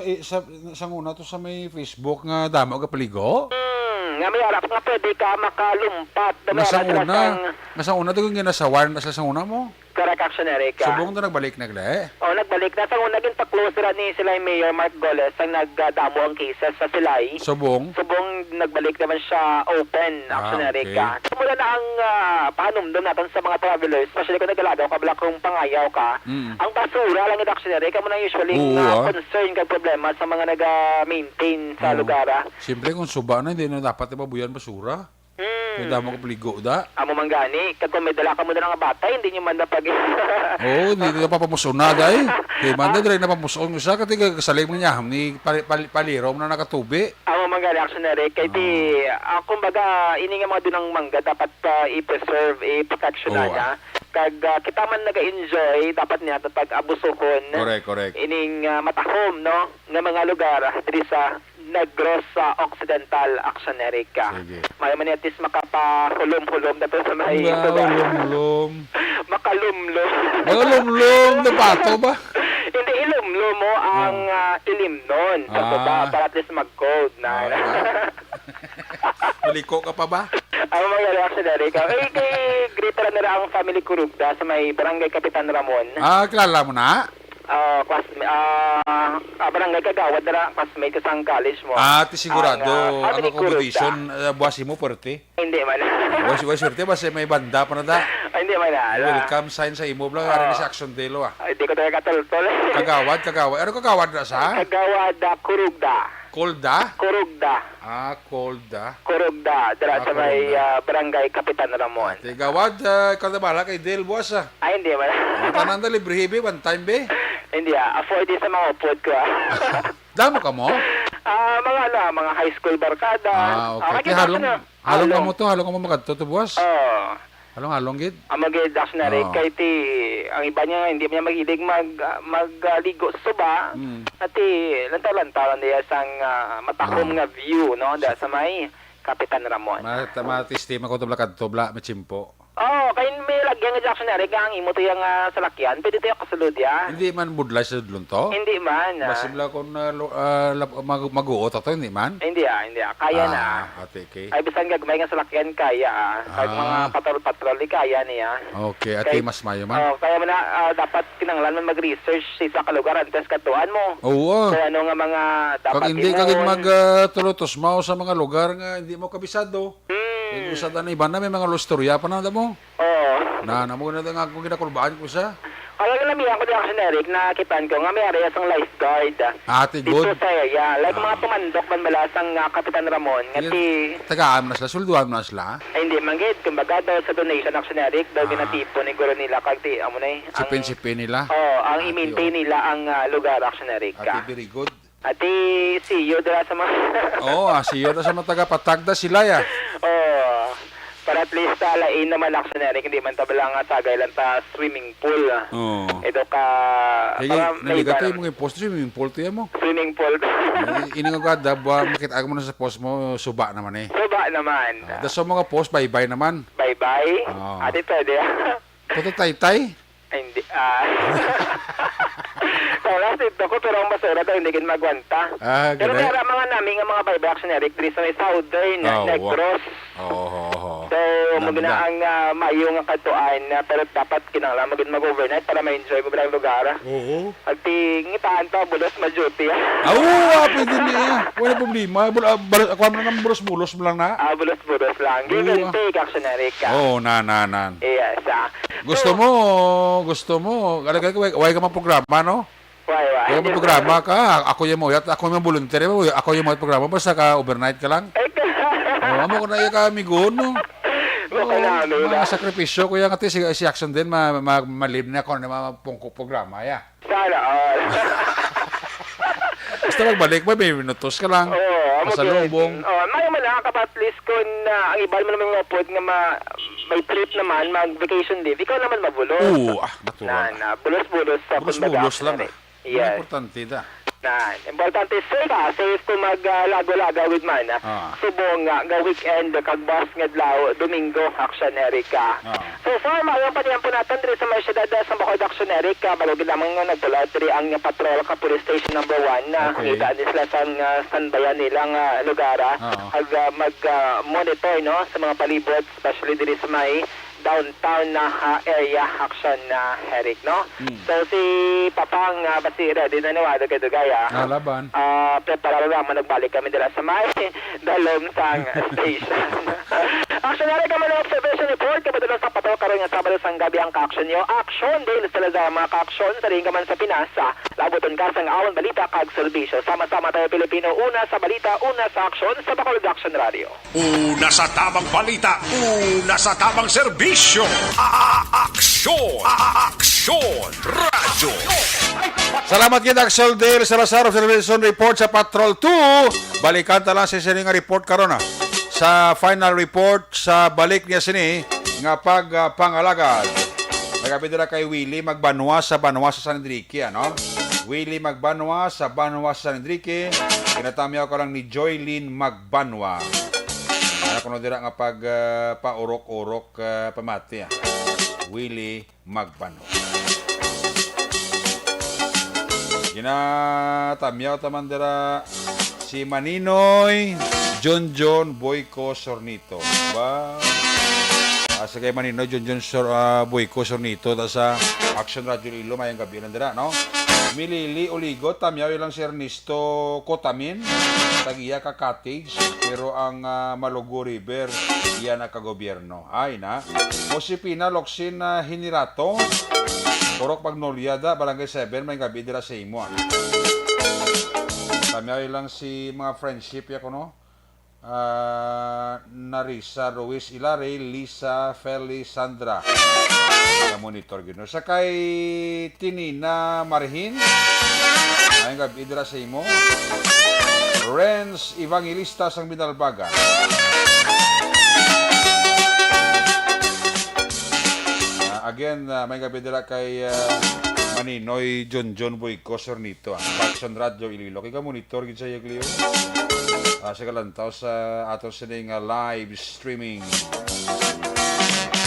eh, sa, sa una to sa may Facebook nga damo ka paligo. Hmm. Nga may ara nga pwede ka makalumpat. Daw may Nga sa ara sila una, sang nga sa una, daw yung ginasawan na sila sa una mo. Correct, Action Eric, ah. Subong to nagbalik na gali? Oh, nagbalik na. Sa una, ginpa-close ra ni sila yung Mayor Mark Goles ang nagdamo ang cases sa Silay. Subong? Subong nagbalik naman siya open, Ah, Action Eric, okay. ah. Amo na ang, ah, pahanumdom naton sa mga travelers, especially kung nagalagaw ka, bala kung pangayaw ka. Mm. Ang basura lang gid, Action Eric, amo na usually Oo, nga ah. concern kag problema sa mga naga-maintain sa Oo. lugar, ah. Siyempre, kung suba na, hindi na dapat ibabuyan basura. Hmm. Kaya damo ka paligo, da. Amo man gani, kag kung may dala ka mo na nga bata, hindi nyo man na pag- Oo, hindi na papamusuna, day. Kaya man, Ah. dali na pamuson ko sa, kati kasalig mo niya, ni pali-, pali-, paliro mo na nakatubi. Amo man gani, Action Eric, kay di, Ah. ah, kumbaga, ini nga mga dunang mangga dapat, ah, i-preserve, i-protection Oo, na niya. ah. Kag, ah, kita man naga-enjoy, dapat niya pag-abusuhon Correct, correct. ining, ah, matahom, no, nga mga lugar, ah, diri sa Negros sa Occidental, Action Eric, ah. Sige. May man at least makapahulom-hulom na to sa may Ang suba. hulom-hulom. Makalumlom. Makalumlom na pato ba? Hindi, ilumlom mo ang, Ah. ah, ilimnon sa Ah. suba para at least mag-cold na. Ah, ah. Maliko ka pa ba? Ang mga reaction na rin ka. Eh, kay greet na nila ang family Kurugda sa may Barangay Kapitan Ramon. Ah, kilala mo na? Ah, class-, ah, ah, barangay kagawad na lang, classmate ko sa college mo. Ah, ti sigurado. Ang, ah, Ang family accommodation, Kurugda. ah, buwas mo, puwerte. Hindi man. Wa, wa, swerte ba siya may banda pa na da? Ay, hindi man na, ala. Welcome sign sa imo, bla. Ari ni Oo. si Action Delo, ah. Ay, di ko talaga katultol. Kagawad, kagawad. Ano kagawad na sa? Kagawad, ah, Kurugda. Kolda? Kurugda. Ah, Kolda. Kurugda. Dala Ah, sa may, Kurugda. ah, barangay Kapitan Ramon. Ate, gawad, ah, ikaw na bahala kay Del, buwas, ah. Ay, hindi man. Ang tanan na libre, be. One time, be. Hindi, ah. Afford sa mga upod ko, ah. Damo ka mo? Ah, mga ano, ah, mga high school barkada. Ah, okay. Ah, Ti halong, ano, halong ka halong. mo to, halong ka mo magadto to buwas? Oo. Halong-halong gid? Ang mga gas na rin, Oo. kay ti, ang iba niya, hindi niya mahilig mag, ah, mag, ah, ligo sa suba. Mm. At ti, lantaw-lantaw lang diya sang, ah, matahom Oo. nga view, no? Da sa may Kapitan Ramon. Ma-, ta-, matistima ko to bla kadto bla, may tsimpo. Oo, kay may lagyan nga Jackson Eric, ang imo to yung, ah, salakyan, pwede to yung kasulod, ya? Hindi man budlay sa sudlon to? Hindi man, ah. Basi bala kung, ah, lo-, ah, lab-, mag-, maguot ato, hindi man? Hindi, ah, hindi, ah. Kaya na. Ah, ate, okay. Ay, bisan gagmay nga salakyan, kaya, ah. Kag Ah. mga patrol-patrol, di kaya niya. Okay, ate, Kay, mas mayo man. oh, kaya mo na, ah, dapat kinahanglan man mag-research sa isa ka lugar antes kadtuan mo. Oo, ah. Kung ano nga mga dapat Kag hindi ka gid imon. mag, ah, tulotos mao sa mga lugar nga hindi mo kabisado. Hmm. Yung usa na iba na, may mga lustorya pa na mo. Oo. Na, namo na nga akong ginakulbaan ko sa. Kaya nga namihan ko din ako si Eric, nakitaan ko nga may area sang lifeguard. Ah, ti Dito good. sa area. Like, mga Ah. tumandok man bala sang, ah, Kapitan Ramon. Nga Yun, ti tagaan mo na sila, sulduhan mo na sila. Ay, hindi man gid. Kumbaga, daw sa donation, Action Eric, daw Ah. ginatipon ni guro nila, kag ti, amo na eh. Ang Sipin-sipin nila. Oo, ang Ah, i-maintain ti, oh. nila ang, ah, lugar, Action Eric. Ah, ti, very good. Ati, see you dira sa mga Oo, ah, see you dira sa mga taga-patagda sila, ya. Oo. Para at least, ah, lain naman, Action Eric, hindi man tabala nga sagay lang ta swimming pool. Oo. Ito ka, Kaya para yung naligat maiba to, yung naman. mga post, swimming pool to yan mo. Swimming pool. Ini, ini nga gada, buwa, makita mo na sa post mo, suba naman eh. Suba naman. Ah, das sa mga post, bye-bye naman. Bye-bye? Oo. Ati pwede. Puto taytay? Ay, hindi. Ah. Sa last dito ko, pero ang basura daw, hindi gid magwanta. Ah, Pero ganun. may ara mga nami nga mga bye-bye, Action Eric, diri sa may Southern, Ah, wa- Negros. Oo, oo, oo. So, Dami magina na. ang, ah, maayo nga kadtuan, ah, pero dapat kinahanglan mo gid mag-overnight para ma-enjoy mo ang lugar. Oo. Agti, ngitaan pa, bulos, ma-duty, ah. Ah, oo, ah, pwede niya. Wala problema. Bul-, ah, bal-, kuha mo na ng bulos-bulos mo lang na. Ah, bulos-bulos lang. Give and Oo. take, Action Eric, ah. Oo, na, na, na. Yes, ah. Gusto So, mo, gusto mo. Alagay ko, way, way ka mang programa, no? Way, way. Way ka mang programa ka. Ako yung mo, yat-, ako yung volunteer mo. Ako yung mga programa. Basta ka overnight ka lang. Ay, ka- Oo, amo ko na iya ka amigo, no? Baka Oo, na, ano mga na. sakripisyo ko yan. Ati, si, si Action din, ma, ma, malib na ako na mga pungko programa, ya. Sana all. Basta magbalik mo, may minutos ka lang. Oo, amo Pasalubong. gid. Oh, may man nakakapa at least kung, ah, ang iba naman mga upod nga ma-, may trip naman, mag-vacation leave, ikaw naman mabulos. Oo, ah, natural. Na, na, bulos-bulos sa Bulos-bulos kumbaga, lang, pare. ah. Yes. Importante da. Na, importante safe, ah, safe kung mag, ah, lago-lago with man, ah. Ah. Subong nga, nga weekend, kag buwas nga adlaw, Domingo, Action Erica. Ah. So far, maayo ang panihapon naton diri sa may siyudad, ah, sa Bacolod, Action Erica. Balo gid lamang nga nagpulout diri ang patrol ka Police Station number one, ah, Okay. Kita ni sila sang, ah, standbyan nila nga lugar, ah. Ah. Ag, ah, mag, ah, monitor, no, sa mga palibot, especially diri sa may downtown na, ah, area, Action, ah, Eric, no? Mm. So, si Papang, ah, basi ready na ni Wado kay Dugay, ah. Ah, laban. Ah, preparado lang, manugbalik kami dira sa may dalom sang station. Action Eric, ang mga observation report, kabalo sa patrol karon nga Sabado sang gabi ang ka-action nyo. Action, Dale Salazar, mga ka-action, sa rin ka man sa Pinas, ah, labuton ka sang awon balita kag serbisyo. Sama-sama tayo, Pilipino, una sa balita, una sa aksyon, sa Bacolod Action Radio. Una sa tamang balita, una sa tamang serbisyo. A-, a-, aksyon, a-, a-, aksyon, radyo. Salamat gid, Axel Dale Salazar, observation report sa Patrol two. Balikan ta lang si sini nga report karon, ah. Sa final report, sa balik niya sini nga pag, ah, pangalagad. Nagabi dira kay Willie Magbanwa sa Banwa sa San Enrique, ano? Willie Magbanwa sa Banwa sa San Enrique. Kinatamyaw ka lang ni Joylene Magbanwa. Ano kuno dira nga pag, ah, paurok-urok, ah, pamati, ah. Willie Magbanwa. Ginatamyaw ta man dira si Maninoy John John Boyco Sornito. Ba? Ah, sa kay Maninoy John John Sor-, ah, Boyco Sornito ta sa Action Radio Iloilo, mayang gabi lang dira, no? Milili Uligot, tamyaw lang si Ernesto Cotamin, tag-iya ka cottage, pero ang, ah, Malugo River, iya na ka gobyerno. Ay na. Josefina Locsin, ah, Hinirato, Purok Magnolia da, Barangay seven, mayang gabi dira sa imo, ah. Tamyaw lang si mga friendship ya kuno. Ah, Narisa Ruiz Ilare, Lisa Feli Sandra. Ka monitor gid, no? Sa kay Tinina Marhin, mayang gabi dira sa imo. Renz Evangelista sang Binalbagan. Ah, again, ah, mayang gabi dira kay, ah, Maninoy John John Boyco Sornito, ah. Action Radio Iloilo. Kay ka monitor gid sa iya, Cleo. Ah, sa kalantaw sa aton sini nga live streaming.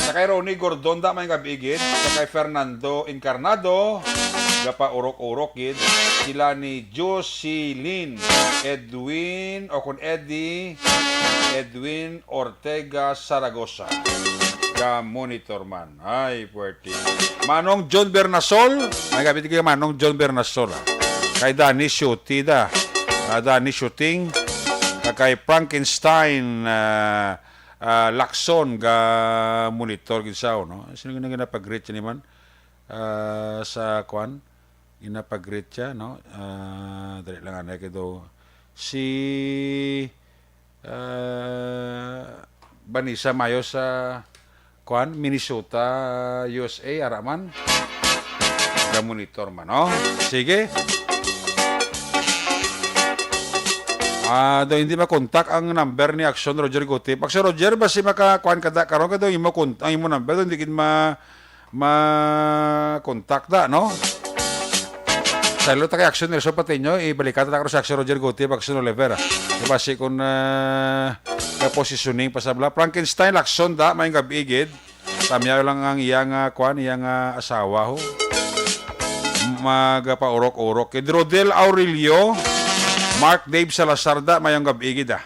Sa kay Ronnie Gordon da, mayang gabi gid. Sa kay Fernando Encarnado, gapaurok-urok gid. Sila ni Jocelyn, Edwin, o kun Eddie, Edwin Ortega Saragosa. Ga monitor man. Ay, puwerte. Manong John Bernasol. Mayang gabi kay Manong John Bernasol, ah. Kay Danny Shuti da. Ah, Danny Shooting. Kag kay Frankenstein, ah, ah, Lacson, ga monitor gid sa, no? Sino nga ginapag-greet ni man? Ah, sa kwan? Ginapag-greet siya, no? Ah, dali lang, ano, kay do. Si, ah, Vanessa Mayo sa, kwan, Minnesota, U S A, ara man. Ga-monitor man, no? Sige. Ah, do hindi makontak ang number ni Action Roger Gutip. Action Roger, basi maka, kwan ka da, karon ka do, imo kont-, ang imo number, do, hindi gid ma-, ma-contact da, no? Sa ilo ta kay Action Nelson Patiño, ibalikan ta karon si Action Roger Gutierrez, Action Oliver, ah. Basi kung, ah, positioning pa sa bala. Frankenstein Lacson da, mayong gabi gid. Tamyaw lang ang iyang, ah, kwan, iyang, ah, asawa, ho. Magapaurok-urok. Kay Rodel Aurelio, Mark Dave Salazar da, mayong gabi gid, ah.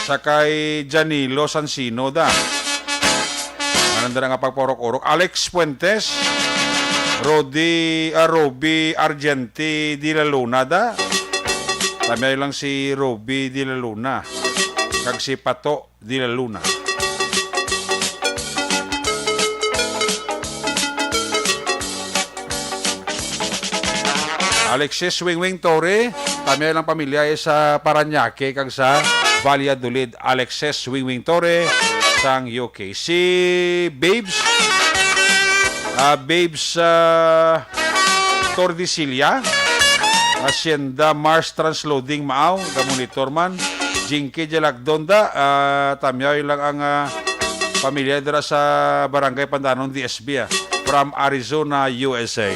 Sa kay Janilo Sansino da. Anong dira nga pagpaurok-urok? Alex Fuentes, Rodi, ah, Roby Argenti de la Luna da. Tamyaw lang si Roby de la Luna. Kag si Pato de la Luna. Alexis Wingwing Torre, tamyaw lang pamilya, eh, sa Parañaque kag sa Valladolid. Alexis Wingwing Torre sang U K. Si Babes, ah, Babes, ah, Tordicilla, Hacienda Mars Transloading Maaw, ga-monitor man. Jinky Jalagdon da, ah, tamyaw lang ang, ah, pamilya dira sa Barangay Pandanon, D S B, ah, from Arizona, U S A.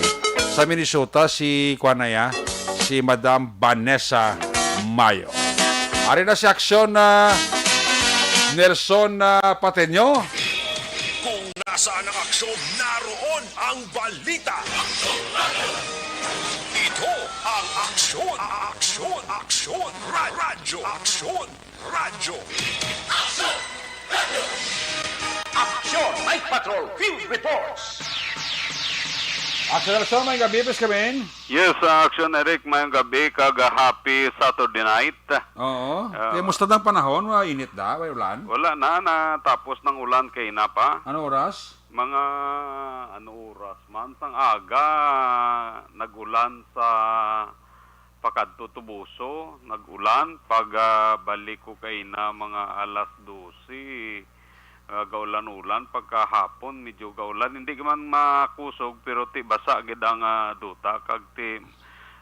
sa Minnesota, si, kuwan na ya, si Madam Vanessa Mayo. Ari na si Aksyon, ah, Nelson, ah, Pateño. Kung nasaan ang aksyon, naroon ang balita. Ito ang Aksyon, Aksyon, Aksyon Ra-, Radyo, Aksyon Radyo. Aksyon Night Patrol Field Reports. Aksyon Nelson, may gabi, Bes Kamin. Yes, uh, Aksyon Eric, mayong gabi kag, uh, happy Saturday night. Oo. Ah. Kaya musta ang panahon? Wa init da? Way ulan? Wala na, natapos ng ulan kay na pa. Ano oras? Mga, ano oras man, sang aga, nag-ulan sa pakadto Tubuso, nag-ulan. Pag, ah, balik ko kay na mga alas dose, ah, gaulan-ulan. Pagkahapon, medyo gaulan. Hindi man makusog, pero ti basa gid ang, ah, duta. Kag ti,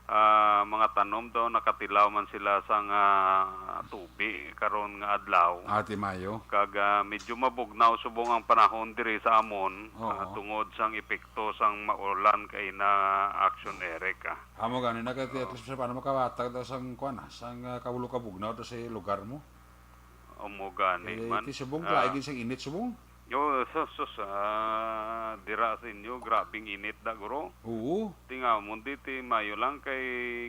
ah, mga tanom daw nakatilaw man sila sang, ah, tubi karon nga adlaw. Ate Mayo. Kag, ah, medyo mabugnaw subong ang panahon diri sa amon, Oo. ah, tungod sang epekto sang maulan kay na, Aksyon Eric, ah. Amo gani na kay Oo. At least paano makawatag daw sang kuan, ah, sang, ah, kabulo kabugnaw daw sa lugar mo. Amo gani Eh, man. Ti subong, Ah. Laig sang init subong. Yo, sus, sus, ah, dira sa inyo, grabing init da, guro. Oo. Ti nga, mundi ti mayo lang kay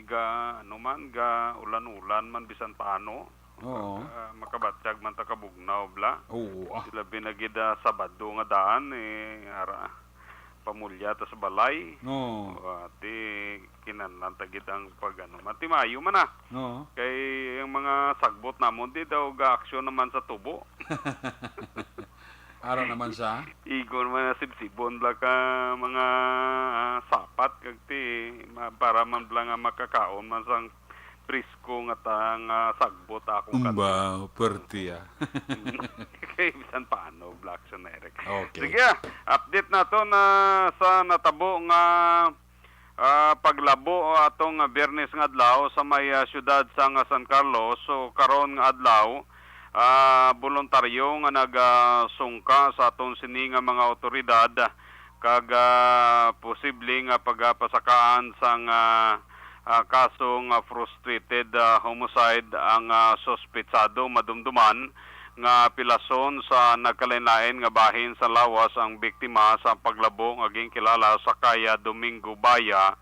ga, ano man, ga ulan-ulan man bisan paano. Oo. Ah, makabatyag man ta kabugnaw, bla. Oo, ah. Sila binagid, ah, Sabado nga daan, eh, ara, pamulya ta sa balay. Oo. Ah, ti kinahanglan ta gid ang pag, ano, man, ti maayo man, ah. Oo. Kay ang mga sagbot namon, di daw ga-aksyon naman sa tubo. Ara naman sa? Igo naman na sibsibon bla ka mga, ah, sapat kag ti, ma-, para man bla nga makakaon man sang presko nga ta-, nga sagbot akong Umba, kanto. Perte, ah. Kay bisan paano, Blackson Eric. Okay. Sige, ah, update nato na sa natabo nga, ah, paglabo atong Biyernes nga adlaw sa may, ah, siyudad sang, ah, San Carlos. So, karon nga adlaw, ah, boluntaryo nga nagasungka sa aton sini nga mga awtoridad kag, ah, posible nga pagapasakaan sang, ah, ah, kaso nga frustrated, ah, homicide ang, ah, suspetsado, madumduman nga pilason sa nagkalain-lain nga bahin sa lawas ang biktima sa paglabo nga ginkilala sa Kaya Domingo Baya,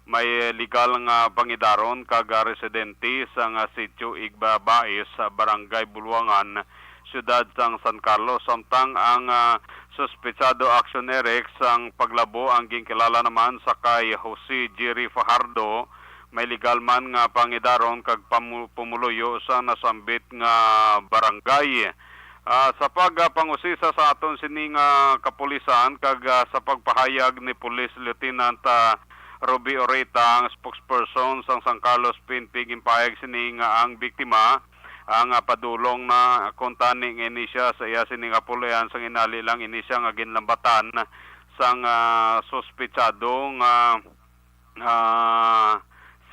may legal nga pangidaron kag, ah, residente sa nga sitio Igbabais sa Barangay Buluangan, siyudad sang San Carlos. Samtang ang, ah, suspetsado, Action Eric, sang paglabo ang ginkilala naman sa kay Jose Jerry Fajardo, may legal man nga pangidaron kag pamu-, pumuluyo sa nasambit nga barangay. Ah, sa pagpangusisa sa aton sini nga kapulisan kag, ah, sa pagpahayag ni Police Lieutenant, ah, Ruby Oreta, ang spokesperson sang San Carlos P N P, ginpahayag sini nga ang biktima ang, ah, padulong na kuntani nga ini siya sa iya sining kapuloy-an, sang inali lang ini siya nga ginlambatan sang, ah, suspetsado nga, ah,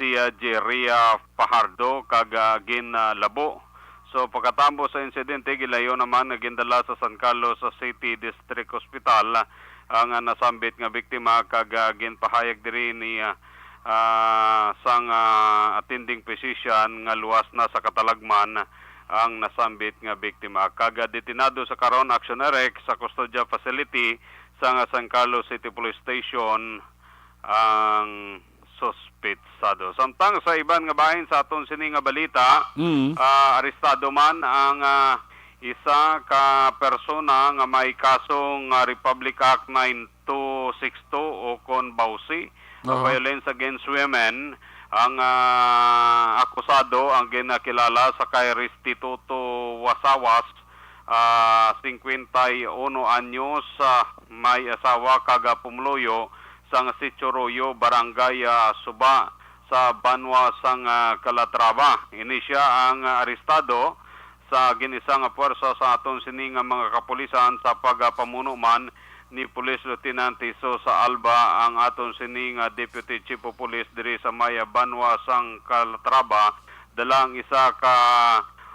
si, ah, Jerry, ah, Fajardo kag, ah, ginlabo. So, pagkatapos sa insidente, gilayo naman nga gindala sa San Carlos City District Hospital ang, ah, nasambit nga biktima kag, ah, ginpahayag diri ni, ah, ah, sang, ah, attending physician nga luwas na sa katalagman ang nasambit nga biktima. Kag, ah, detenado sa karon, Action Eric, sa custodial facility sang, ah, San Carlos City Police Station ang suspetsado. Samtang sa iban nga bahin sa aton sini nga balita, Mm. ah, arestado man ang, ah, isa ka persona nga may kaso nga Republic Act nine two six two o kon bawsi, Oo. Violence Against Women. Ang, ah, akusado ang ginakilala sa kay Restituto Wasawas, ah, singkwenta y uno anyos, ah, may asawa kag, ah, pumuluyo sang Sitio Royo, Barangay, ah, Suba, sa banwa sang, ah, Calatrava. Ini sia ang, ah, arestado sa gin-isa nga puwersa sa aton sini nga mga kapulisan sa pagapamuno man ni Police Lieutenant Jesus Alba, ang aton sini nga Deputy Chief of Police diri sa may banwa sang Calatrava, dala ang isa ka,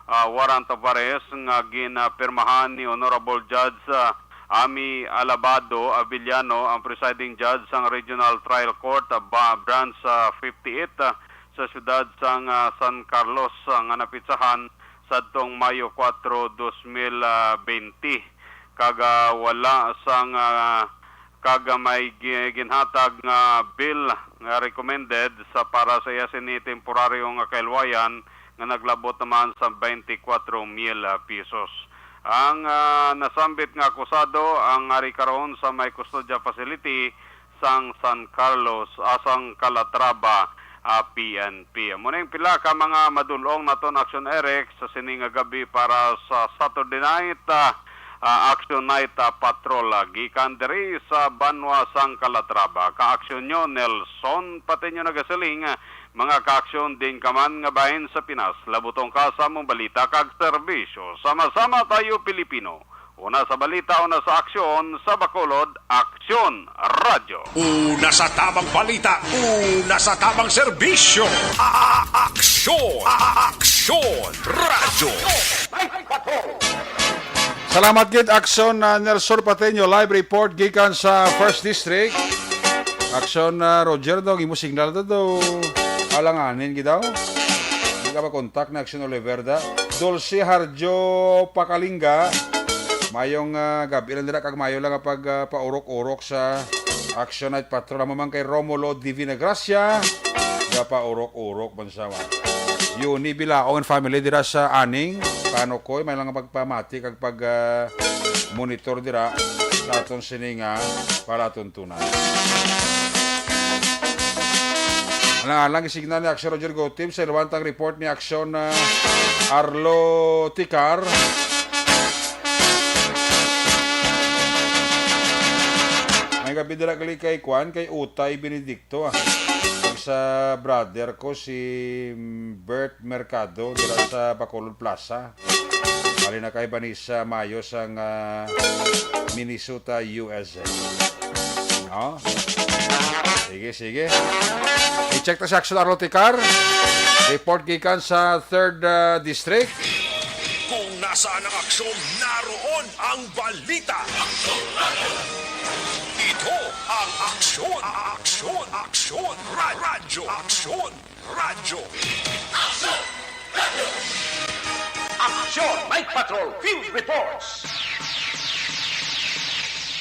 ah, warrant of arrest nga ginapirmahan ni Honorable Judge, ah, Ami Alabado Avellano ang presiding judge sang Regional Trial Court, ah, ba-, Branch, ah, fifty-eight, ah, sa siyudad sang, ah, San Carlos, ah, nga napitsahan sadtong Mayo kuwatro, dos mil bente, kag, ah, wala sang, ah, kag, ah, may gi-, ginhatag nga bail nga recommended sa para sa iya sini temporaryo nga kahilwayan nga naglabot naman sa twenty-four mil pesos. Ang, ah, nasambit nga akusado ang ari karon sa may custodial facility sang San Carlos, ah, sang Calatrava, ah, P N P. Amo ning pila ka mga madul-ong naton Action Eric sa sini nga gabi para sa Saturday night, ah, ah, Action Night, ah, Patrol, ah, gikan diri sa banwa sang Calatrava. Ka-aksyon nyo, Nelson Patiño nagasiling, ah, mga ka-aksyon din ka man nga bahin sa Pinas, labutong ka sa among balita kag serbisyo. Sama-sama tayo, Pilipino. Una sa balita, una sa aksyon, sa Bacolod, Aksyon Radyo. Una sa tamang balita, una sa tamang serbisyo. A-, a-, aksyon, a-, a-, aksyon, radyo. Salamat gid, Aksyon, ah, Nelson Pateño, live report gikan sa First District. Aksyon, ah, Roger, daw imo signal to, to alanganin gid daw. Di ka makontak na Aksyon Oliver da. Dulce Harjo Pakalingga. Mayong, ah, gabi lang dira kag mayo lang nga pag, ah, paurok-urok sa Action Night Patrol. Amo man kay Romulo Divina Gracia, nga paurok-urok man sa, ah, Yuni Bilaong and family dira sa Aning, Panukoy, may lang pagpamati kag pag, ah, monitor dira sa aton sini nga palatuntunan. Alang-alang, isignal ni Aksyon Roger Gotib sa ilwantang report ni Aksyon, ah, Arlo Ticar. May gabi dira gali kay Kwan, kay Utay Benedicto, ah. Kag sa brother ko, si, mm, Bert Mercado, dira sa Bacolod Plaza. Halin na kay Vanessa Mayo sang, ah, Minnesota, U S A. No? Sige, sige. I-check ta si Aksyon Arlo Ticar. Report gikan sa third, ah, District. Kung nasaan ang aksyon, naroon ang balita. Ito ang Aksyon, Aksyon, Aksyon, Ra-, Radyo, Aksyon. Radyo. Aksyon, Night Patrol, Field Reports.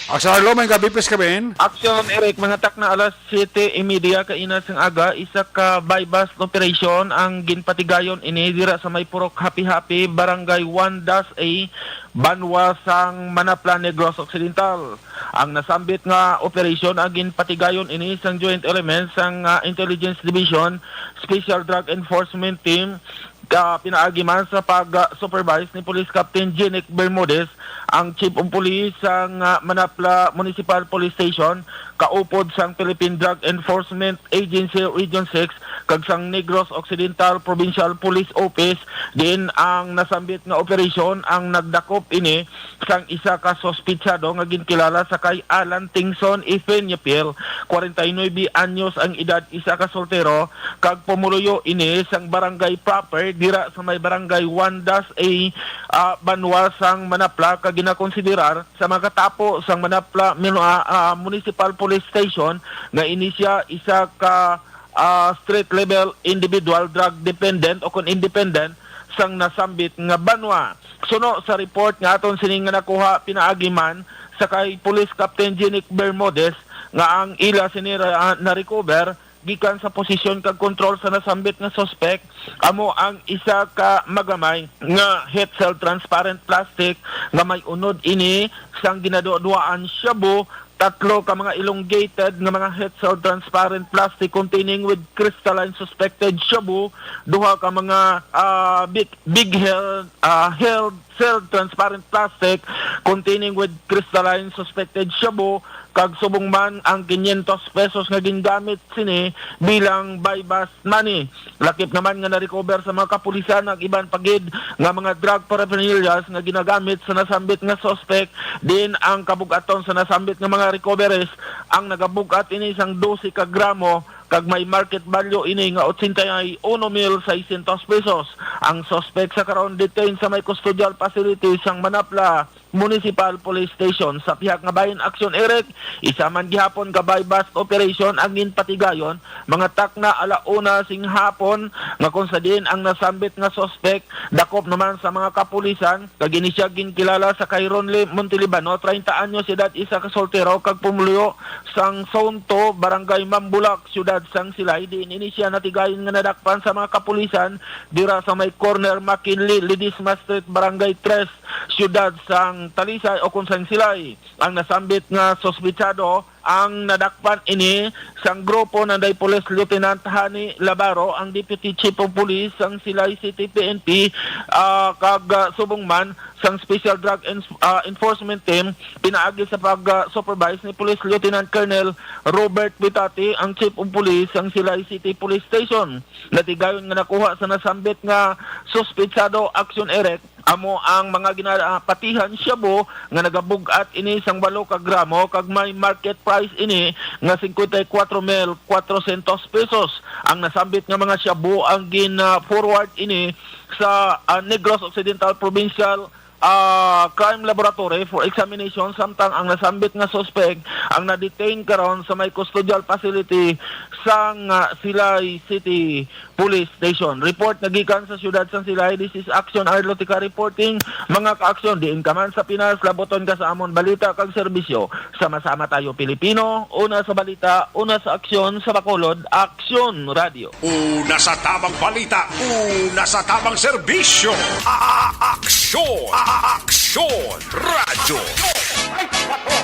Aksyon Arlo, may gabi, please, kabin. Aksyon, Eric, mga takna alas siyete y media kaina sang aga, isa ka buy-bust operation ang ginpatigayon ini dira sa may Purok Happy Happy, Barangay one dash A, banwa sang Manapla, Negros Occidental. Ang nasambit nga operasyon ang ginpatigayon ini sang joint elements sang, ah, Intelligence Division, Special Drug Enforcement Team, ka pinaagi man sa pag, ah, supervise ni Police Captain Jenic Bermudez, ang Chief of Police sang, ah, Manapla Municipal Police Station, kaupod sang Philippine Drug Enforcement Agency Region six, kag sang Negros Occidental Provincial Police Office, diin ang nasambit nga operasyon ang nagdakop ini sang isa ka suspitsado nga ginkilala sa kay Alan Tingson Ifenyapil, kwarenta y nuebe anyos ang edad, isa ka soltero, kag pumuluyo ini sang barangay proper dira sa may barangay one dash A, ah, banwa sang Manapla, kag ginakonsiderar sa mga katapo sang Manapla Minu-, ah, ah, Municipal Police Station nga ini sia isa ka, ah, street level individual drug dependent o kon independent sang nasambit nga banwa. Suno sa report nga aton sini nga nakuha pinaagi man sa kay Police Captain Jenic Bermudez nga ang ila sini ra-, na-recover gikan sa posisyon kag kontrol sa nasambit nga suspek amo ang isa ka magamay nga heat-sealed transparent plastic nga may unod ini sang ginaduaduaan shabu, tatlo ka mga elongated nga mga heat-sealed transparent plastic containing with crystalline suspected shabu, duha ka mga, ah, big, big head, ah, head-sealed transparent plastic containing with crystalline suspected shabu, kag subong man ang quinientos pesos nga gingamit sini bilang buy-bust money. Lakip naman nga na-recover sa mga kapulisan ang iban pa gid nga mga drug paraphernalias nga ginagamit sa nasambit nga suspek, diin ang kabug-aton sa nasambit nga mga recoveries ang nagabug-at ini sang dose ka gramo, kag may market value ini nga ochenta y uno mil seiscientos pesos. Ang suspek sa karon detained sa may custodial facility sang Manapla Municipal Police Station. Sa pihak nga bahin, Aksyon Eric, isa man gihapon ka buy-bust operation ang ginpatigayon, mga takna ala una sing hapon, nga kung sa diin ang nasambit nga suspek dakop naman sa mga kapulisan, kag ini siya ginkilala sa kay Ronly Montelibano, treinta anyos edad, isa ka soltero kag pumuluyo sang Zone two, Barangay Mambulak, Siyudad sang Silay, diin ini siya natigayon nga nadakpan sa mga kapulisan dira sa may corner McKinley, Ledesma Street, Barangay Tres, Siyudad sang Talisay o kung sang Silay. Ang nasambit nga suspitsado ang nadakpan ini sang grupo nanday Police Lieutenant Hani Labaro, ang Deputy Chief of Police sang Silay City P N P, ah, kag, ah, subong man sang Special Drug Ens-, ah, Enforcement Team, pinaagi sa pag-, ah, supervise ni Police Lieutenant Colonel Robert Bitati, ang Chief of Police sang Silay City Police Station. Natigayon nga nakuha sa nasambit nga suspitsado, Aksyon Eric, amo ang mga ginapatihan shabu nga nagabug-at ini sang walo ka gramo kag may market price ini nga cincuenta y cuatro mil cuatrocientos pesos. Ang nasambit nga mga shabu ang gin-forward ini sa, ah, Negros Occidental Provincial, ah, Crime Laboratory for examination, samtang ang nasambit nga suspek ang na-detain karon sa may custodial facility sang, ah, Silay City Police Station. Report nga gikan sa siyudad sang Silay, this is Aksyon Arlo Tika reporting. Mga ka-aksyon, diin ka man sa Pinas, labuton ka sa amon balita kag serbisyo. Sama-sama tayo, Pilipino. Una sa balita, una sa aksyon, sa Bacolod, Aksyon Radio. Una sa tamang balita, una sa tamang serbisyo. A-, a-, aksyon, a-, a-, aksyon, radyo.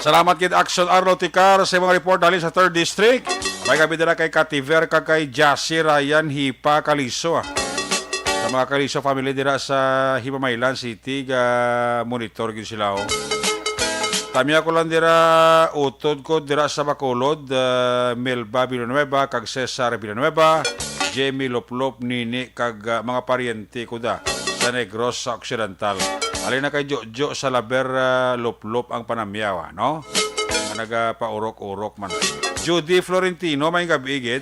Salamat gid, Aksyon Arlo Tikar, sa mga report dali sa Third District. May gabi dira kay Kativer kag kay Jassy Ryan Hipa Kaliso, ah. Sa mga Kaliso family dira sa Himamaylan City, ga monitor gyud sila, oh. Tamya ko lang dira, utod ko dira sa Bacolod, ah, Melba Villanueva kag Cesar Villanueva, Jamie Loplop, Nini kag, ah, mga paryente ko da sa Negros sa Occidental. Halin na kay Jojo Salaber, ah, Loplop ang panamyaw, ah, no? Nga nagapaurok-urok man. Judy Florentino, may gabi gid.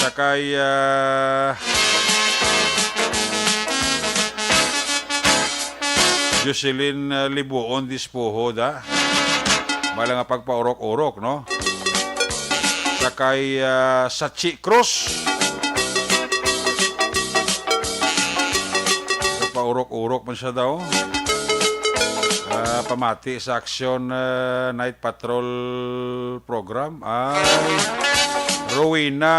Sa kay, ah, Jocelyn, ah, Libuon Dispoho da. May lang nga pagpaurok-urok, no? Sa kay, ah, Sachi Cruz. Paurok-urok man siya daw. Ah, pamati sa Aksyon, ah, Night Patrol program ay Rowena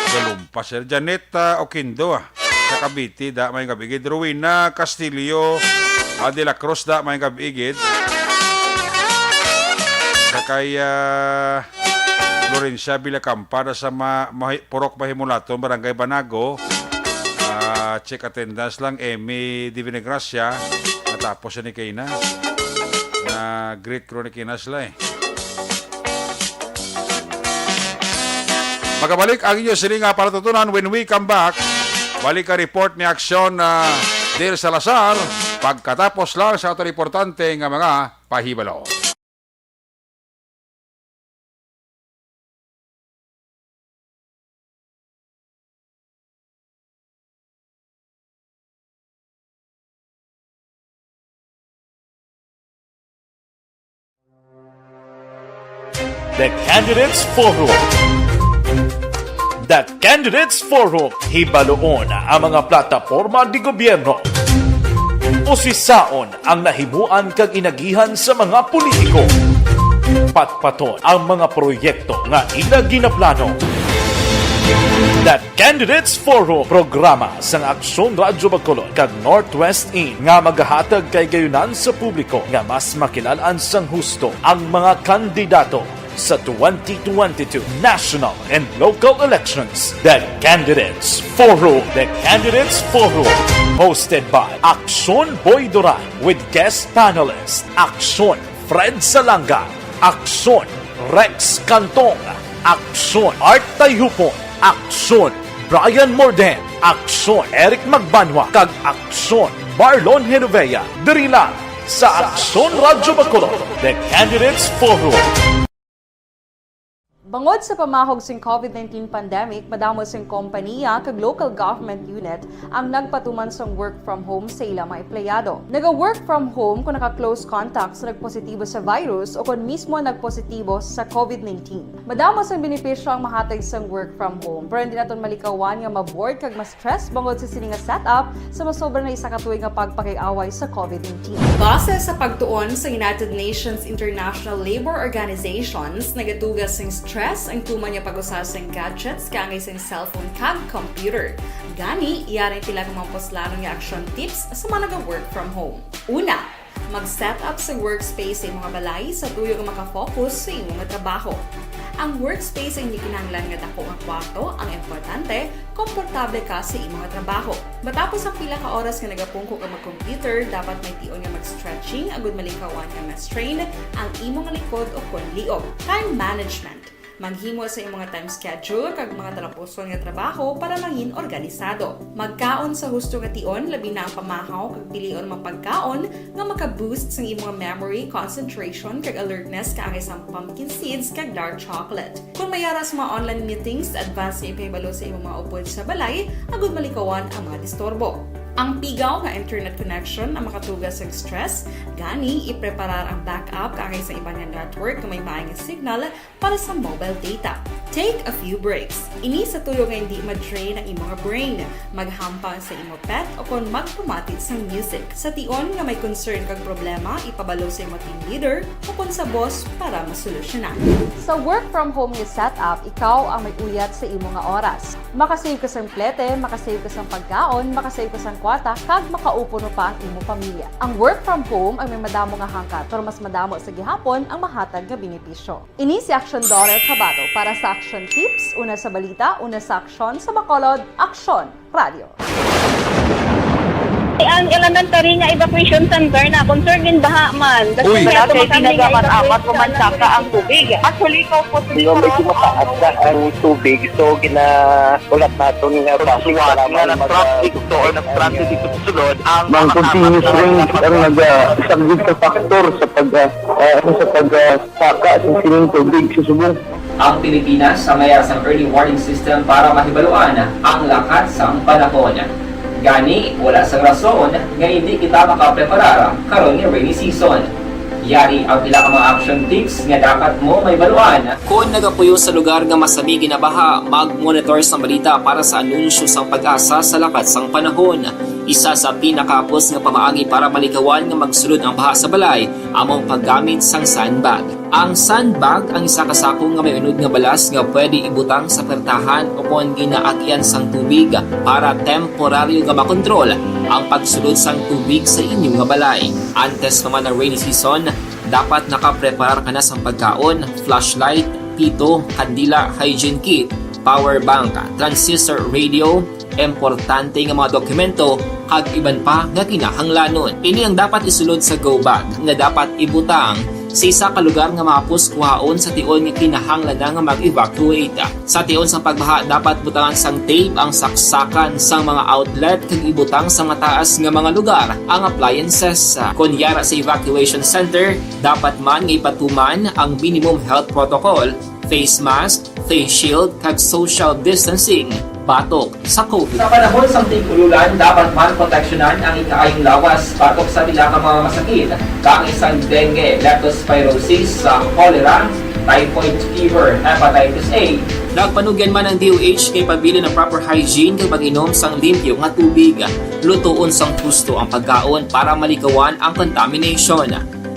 Galumpa, Sir Janet, ah, Oquindo, ah, sa Cavite, da, may gabi gid. Rowena Castillo, ah, de la Cruz, da, may gabi gid. Sa kay, ah, Florencia Villacampa, da sa ma-, mahi-, Purok Mahimulaton, Barangay Banago. Ah, check attendance lang, Emmy Divinagracia. Natapos ni kay na. Na-greet ko ni kay na sila, eh. Magabalik ang inyo sini nga palatutunan when we come back. Balik ka report ni Aksyon, ah, Del Salazar. Pagkatapos lang sa aton importante nga mga pahibalo. The Candidates Forum. The Candidates Forum. Hibaluon ang mga plataporma di gobyerno. Usisaon ang nahimuan kag inagihan sa mga politiko. Patpaton ang mga proyekto nga ila ginaplano. The Candidates Forum, programa sang Aksyon Radyo Bacolod kag Northwest In nga magahatag kay gayunan sa publiko nga mas makilal-an sang husto ang mga kandidato sa twenty twenty-two national and local elections. The Candidates Forum. The Candidates Forum, hosted by Aksyon Boy Duran with guest panelist Aksyon Fred Salanga, Aksyon Rex Cantong, Aksyon Art Tayhupon, Aksyon Brian Morden, Aksyon Eric Magbanwa, kag Aksyon Marlon Genovea, diri lang sa Aksyon Radyo Bacolod, The Candidates Forum. Bangod sa pamahog sing COVID nineteen pandemic, madamo sing kompanya kag local government unit ang nagpatuman sang work from home sa ilang mga empleyado. Naga-work from home kung naka-close contact sa nagpositibo sa virus o kon mismo nagpositibo sa COVID nineteen. Madamo sang benepisyo ang mahatag sang work from home, pero hindi naton malikawan nga ma-bored kag ma-stress bangod sa sini nga setup sa masobra na isa ka tuig nga pagpakig-away sa COVID nineteen. Base sa pagtuon sa United Nations International Labour Organizations, nagatuga sing stress ang tuman nga pag-usa sang gadgets kaangay sang cellphone kag computer. Gani, yari ang pila ka mga puslanon nga action tips sa mga naga-work from home. Una, mag-set up sa workspace sa imong balay sa tuyo nga makafocus sa imong trabaho. Ang workspace ay hindi kinahanglan nga dako nga kwarto ang importante, komportable ka sa imong trabaho. Matapos ang pila ka oras nga nagapungko ka mag-computer, dapat may tion nga mag-stretching agud malikawan nga ma-strain ang imong likod o kon liog. Time management. Maghimo sa imong time schedule kag mga talapuson nga trabaho para mangin organisado. Magkaon sa husto nga tion, labi na ang pamahaw kag pilion mga pagkaon nga maka-boost sang imong memory, concentration, kag alertness kaangay sang pumpkin seeds kag dark chocolate. Kung may ara sa mga online meetings, advance nga ipahibalo sa imong mga upod sa balay agud malikawan ang mga disturbo. Ang pigaw nga internet connection ang makatuga sang stress, gani ipreparar ang backup kaangay sa iban nga network nga may maay nga signal para sa mobile data. Take a few breaks. Ini sa tuyo nga hindi ma-drain ang imong brain. Maghampang sa imo pet o kon magpamati sang music. Sa tion nga may concern kag problema, ipabalo sa imo team leader o kon sa boss para masolusyonan. Sa work from home nga setup, ikaw ang may uyat sa imo nga oras. Makasave ka sang plete, makasave ka sang pagkaon, makasave ka sang kwarta, kag makaupod pa ang imo pamilya. Ang work from home ang may madamo nga hangkat, pero mas madamo sa gihapon ang mahatag nga benepisyo. Ini si Action Daughter Tabato para sa Action Tips, una sa balita, una sa aksyon, sa Bacolod, Aksyon Radio. Ang elementary nga evacuation center na concern din baha man. Uy, kaya kay pinagaman apat ko man saka ang tubig. Actually, ikaw po, di ba, medyo mataas na ang tubig, so ginaulat naton nga basi para nga mag- nag-transit to or nag-transit dito sa sulod ang mga continuous rain ang nag-, ah, isang good factor sa pag, ah, ah, ano, sa pag, ah, saka sa sining tubig sa subong. Ang Pilipinas ang may sang early warning system para mahibaluan ang lakat sang panahon. Gani, wala sang rason nga hindi kita makapreparar karon nga rainy season. Yari ang pila ka mga action tips nga dapat mo mahibaluan. Kon nagapuyo sa lugar nga masami ginabaha, mag-monitor sa balita para sa anunsyo sang PAGASA sa lakat sang panahon. Isa sa pinakahapos nga pamaagi para malikawan nga magsulod ang baha sa balay amo ang paggamit sang sandbag. Ang sandbag ang isa ka sako nga may unod nga balas nga pwede ibutang sa pertahan o kon ginaagian sang tubig para temporaryo nga makontrol ang pagsulod sang tubig sa inyo nga balay. Antes pa man ang rainy season, dapat nakapreparar ka na sang pagkaon, flashlight, pito, kandila, hygiene kit, power bank, transistor radio, importante nga mga dokumento, kag iban pa nga kinahanglanon. Ini ang dapat isulod sa go bag nga dapat ibutang sa isa ka lugar nga mahapos kuhaon sa tion nga kinahanglan na nga mag-evacuate. Sa tion sang pagbaha, dapat butangan sang tape ang saksakan sang mga outlet kag ibutang sa mataas nga mga lugar ang appliances. Kon yara sa evacuation center, dapat man nga ipatuman ang minimum health protocol, face mask, face shield, kag social distancing batok sa COVID. Sa panahon sang tig-ululan, dapat man proteksyonan ang ikaayong lawas batok sa pila ka mga masakit, kaangay sang dengue, leptospirosis, sa cholera, typhoid fever, hepatitis A. Nagpanugyan man ang D O H nga ipabilin ang proper hygiene kag pag-inom sang limpyo nga tubig. Lutoon sang husto ang pagkaon para malikawan ang contamination.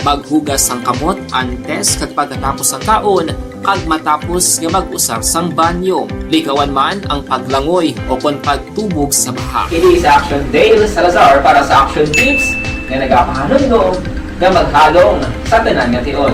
Maghugas sang kamot antes kag pagkatapos sang kaon, kag matapos nga mag-usar sang banyo. Likawan man ang paglangoy o kon pagtubog sa baha. Ini si Action Dale Salazar para sa Action Tips nga nagapahanumdom nga maghalong sa tanan nga tion.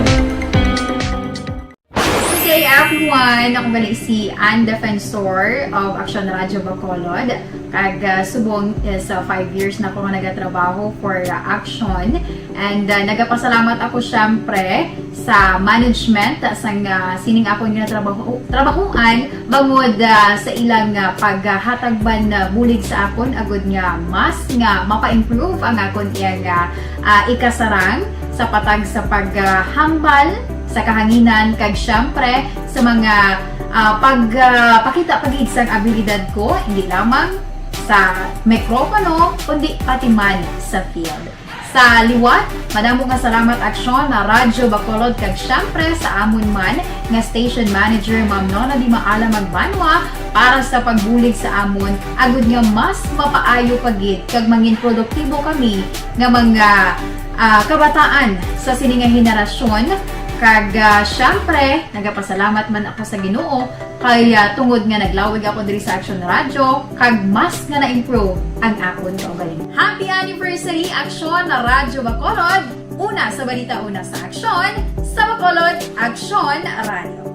Good day, everyone! Ako gali si Ann Defensor of Action Radio Bacolod. Kag, ah, subong is, ah, five years na ako nga nagatrabaho for, ah, Action. And, ah, nagapasalamat ako, syempre, sa management, ah, sang, ah, sining akon nga trabaho, trabahoan, bangod, ah, sa ilang, ah, paghatag man, ah, bulig sa akon, agud nga mas nga mapa-improve ang akon iyang, ah, ah, ikasarang sa patag sa paghambal sa kahanginan, kag, syempre, sa mga, ah, pag, ah, pakita pa gid sang abilidad ko, hindi lamang sa mikropono, kundi pati man sa field. Sa liwat, madamo nga salamat, Aksyon na Radyo Bacolod, kag siyempre sa amon man nga station manager, Ma'am Nona Di Maala Magbanwa, para sa pagbulig sa amon, agud nga mas mapaayo pa gid kag mangin produktibo kami nga mga, ah, kabataan sa sini nga henerasyon. Kag, ah, siyempre, nagapasalamat man ako sa Ginoo kay, ah, tungod nga naglawig ako diri sa Aksyon Radyo, kag mas nga na-improve ang akon kaugalingon. Happy anniversary, Aksyon na Radyo Bacolod! Una sa balita, una sa aksyon, sa Bacolod, Aksyon Radyo.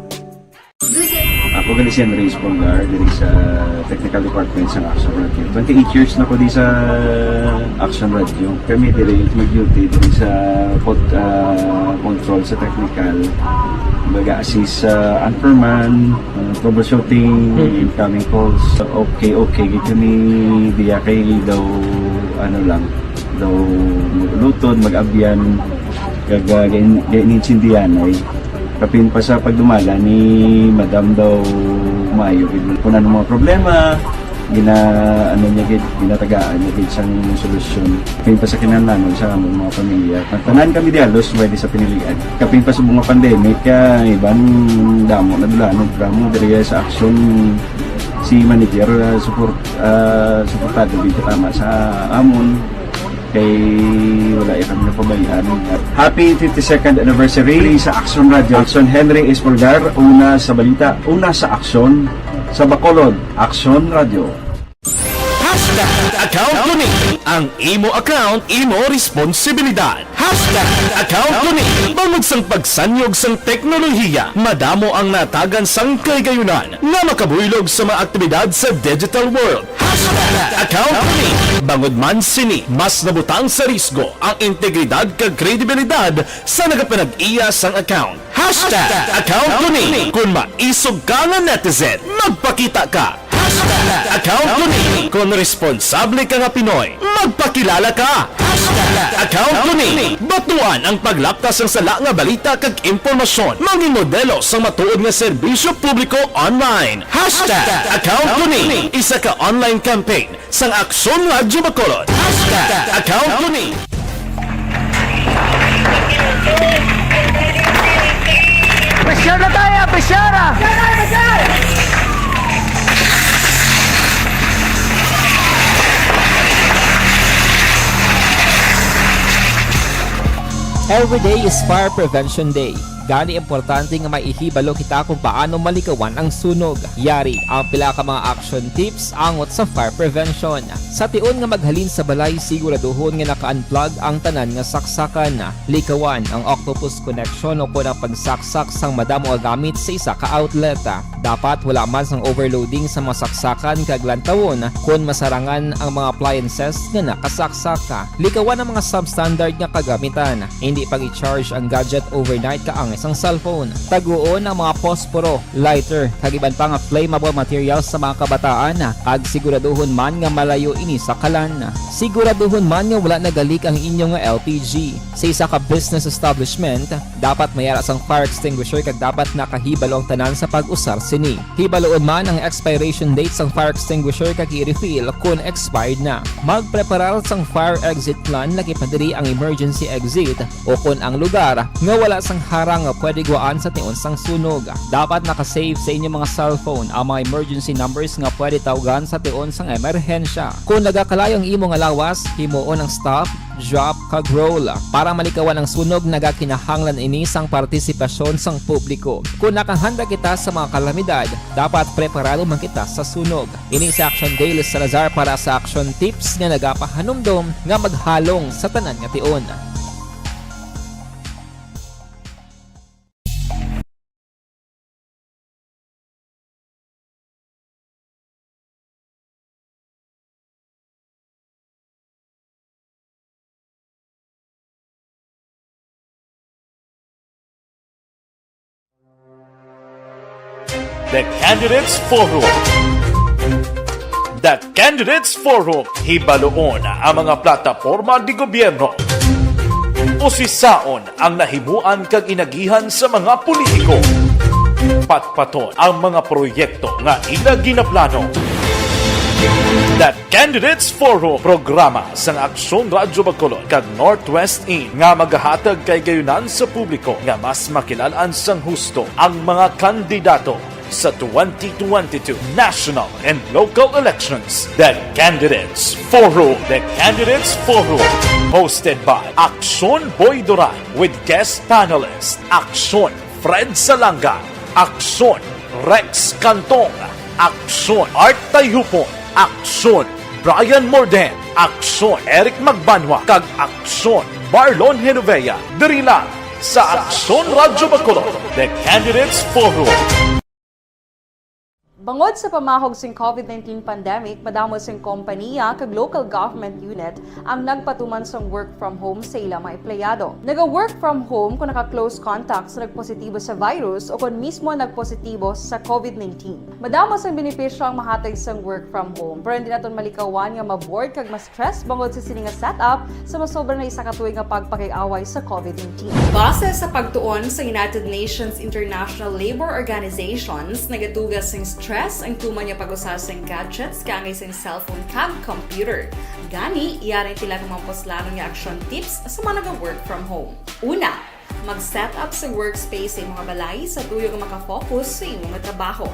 Good day. Ako gali si Henry Espolgar, diri sa technical department sa Aksyon Radyo. Twenty-eight years na ko di sa Aksyon Radyo. Kami diri mag-duty diri sa pot-, ah, control sa technical. Mag-assist sa anchorman, ah, troubleshooting, Mm. incoming calls. Okay, okay. Gid kami diya kay daw, ano lang, daw mag-ulutod, mag-abyan, kag, ah, gain-, gain-, gaintindihan ay. Kapin pa sa pagdumala ni Madam daw maayo gid. Kung ano mga problema, gina, ano niya gid, ginatagaan niya gid sang solusyon. Kapin pa sa kinahanglanon sa among mga pamilya. Tanan kami di halos pwede sa pinilian. Kapin pa sa mga pandemic, ah, iban damo na dulanon, damo diri sa aksyon si manager, ah, support, ah, suportado gid katama sa amon. Kay wala ya kami napabayaan. Happy fifty-second anniversary sa Aksyon Radio. Aksyon Henry Espolgar, una sa balita, una sa aksyon, sa Bacolod, Aksyon Radio. Hashtag account ko ni. Ang imo account, imo responsibilidad. Hashtag account ko ni. Bangod sang pagsanyog sang teknolohiya, madamo ang natagan sang kahigayunan nga makabuylog sa mga aktibidad sa digital world. Hashtag account ko ni. Bangod man sini, mas nabutang sa risgo ang integridad kag kredibilidad sa nagapanag-iya sang account. Hashtag account ko ni. Kung maisog ka nga netizen, magpakita ka. Hashtag account ko ni. Kung responsable ka nga Pinoy, magpakilala ka. Hashtag account ko ni. Batuan ang paglapkas sang sala nga balita kag impormasyon. Mangin modelo sang matuod nga serbisyo publiko online. Hashtag account ko ni. Isa ka online campaign sang Aksyon Radyo Bacolod. Hashtag account ko ni. Pressure na tayo, pressure, ah! Every day is Fire Prevention Day. Gani, importante nga may ihibalo kita kung paano malikawan ang sunog. Yari ang pila ka mga action tips angot sa fire prevention. Sa tion nga maghalin sa balay, siguraduhon nga naka-unplug ang tanan nga saksakan. Likawan ang octopus connection o kon ang pagsaksak sang madamo nga gamit sa isa ka outlet. Dapat wala man sang overloading sa mga saksakan kag lantawon kon masarangan ang mga appliances nga nakasaksak. Likawan ang mga substandard nga kagamitan. Hindi pag-i-charge ang gadget overnight kaangay sang cellphone. Taguon ang mga posporo, lighter, kag iban pa nga flammable materials sa mga kabataan, kag siguraduhon man nga malayo ini sa kalan. Siguraduhon man nga wala naga-leak ang inyo nga L P G. Sa isa ka business establishment, dapat may ara sang fire extinguisher kag dapat nakahibalo ang tanan sa pag-usar sini. Hibaloon man ang expiration date sang fire extinguisher kag i-refill kon expired na. Magpreparar sang fire exit plan, lakip na diri ang emergency exit o kon ang lugar nga wala sang harang nga pwede gwaan sa tion sang sunog. Dapat naka-save sa inyo mga cellphone ang mga emergency numbers nga pwede tawgan sa tion sang emerhensya. Kon nagakalayo ang imo nga lawas, himuon ang stop, drop, kag roll. Para malikawan ang sunog, nagakinahanglan ini sang partisipasyon sang publiko. Kon nakahanda kita sa mga kalamidad, dapat preparado man kita sa sunog. Ini si Action Dale Salazar para sa Action Tips nga nagapahanumdom nga maghalong sa tanan nga tion. The Candidates Forum. The Candidates Forum, hibaloon ang mga plataporma de gobyerno. Usisaon ang nahimuan kag inagihan sa mga politiko. Patpaton ang mga proyekto nga ila ginaplano. The Candidates Forum, programa sang Aksyon Radyo Bacolod kag Northwest Inn nga magahatag kaayuhan sa publiko nga mas makilal-an sang husto ang mga kandidato sa twenty twenty-two national and local elections. The Candidates Forum. The Candidates Forum, hosted by Aksyon Boy Duran with guest panelist Aksyon Fred Salanga, Aksyon Rex Cantong, Aksyon Art Tayhupon, Aksyon Brian Morden, Aksyon Eric Magbanwa, kag Aksyon Marlon Genovea, diri lang sa Aksyon Radyo Bacolod, The Candidates Forum. Bangod sa pamahog sing covid nineteen pandemic, madamo sing kompanya kag local government unit ang nagpatuman sang work from home sa ila mga empleyado. Naga-work from home kon naka-close contact sa nagpositibo sa virus o kon mismo nagpositibo sa covid nineteen. Madamo sang benepisyo ang mahatag sang work from home, pero hindi naton malikawan nga ma-bored kag ma-stress bangod sa sini nga setup sa masobra na isa ka tuig nga pagpakig-away sa covid nineteen. Base sa pagtuon sa United Nations International Labour Organizations, nagatuga sing stress ang tuman nga pag-usa sing gadgets kaangay sing cellphone kag computer. Gani, yari ang pila ka mga puslanon nga action tips sa mga naga-work from home. Una, mag-set up sa workspace sa imong balay sa tuyo nga makafocus sa imong trabaho.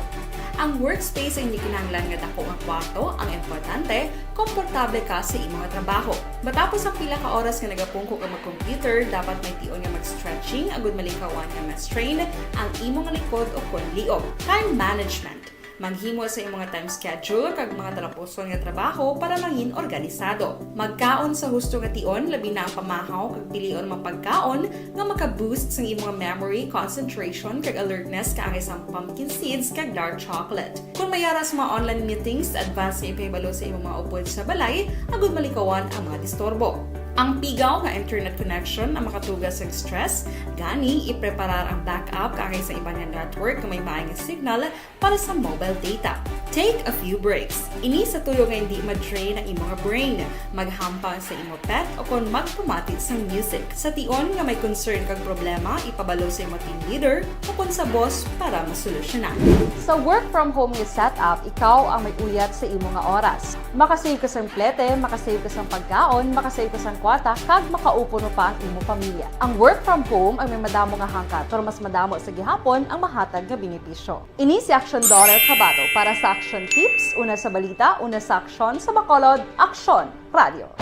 Ang workspace ay hindi kinahanglan nga dako nga kwarto, ang importante, komportable ka sa imong trabaho. Matapos ang pila ka oras nga nagapungko ka mag-computer, dapat may tion nga mag-stretching agud malikawan nga ma-strain ang imong likod o kon liog. Time management. Maghimo sa imong time schedule kag mga talapuson nga trabaho para mangin organisado. Magkaon sa husto nga tion, labi na ang pamahaw kag pilion mga pagkaon nga maka-boost sang imong memory, concentration, kag alertness kaangay sang pumpkin seeds kag dark chocolate. Kung may ara sa mga online meetings, advance nga ipahibalo sa imong mga upod sa balay agud malikawan ang mga disturbo. Ang pigaw nga internet connection ang makatuga sa stress, gani ipreparar ang backup kaangay sa iban nga network nga may maay nga signal para sa mobile data. Take a few breaks. Ini sa tuyo nga hindi ma-drain ang imong brain. Maghampang sa imo pet o kon magpamati sang music. Sa tion nga may concern kag problema, ipabalo sa imo team leader o kon sa boss para masolusyonan. Sa work from home nga setup, ikaw ang may uyat sa imo nga oras. Makasave ka sang plete, makasave ka sang pagkaon, makasave ka sang kwarta, kag makaupo pa ang imo pamilya. Ang work from home ang may madamo nga hangkat, pero mas madamo sa gihapon ang mahatag nga benepisyo. Ini si Action Doral Cabato para sa Action Tips, una sa balita, una sa aksyon, sa Bacolod, Aksyon Radio.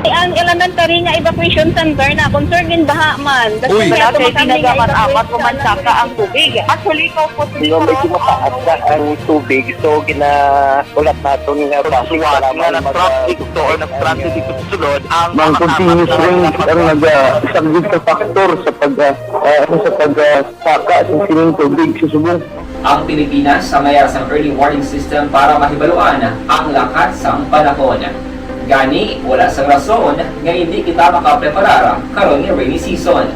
Ang elementary nga evacuation center na concern gin baha man. Uy. Wala kay tinaga man apat o man saka ang tubig. Actually, ko po. Medyo mataas na ang tubig, so ginaulat naton nga bus nga nag-traffic to or nag-transit dito sa sulod ang mga continuous rain ang nag-, ah, isang big factor sa pag, ah, ah, ano, sa pag, ah, saka sa sining tubig sa subong. Ang Pilipinas ang may ara sang early warning system para mahibaluan ang lakat sang panahon. Gani, wala sang rason nga hindi kita makapreparar karon nga rainy season.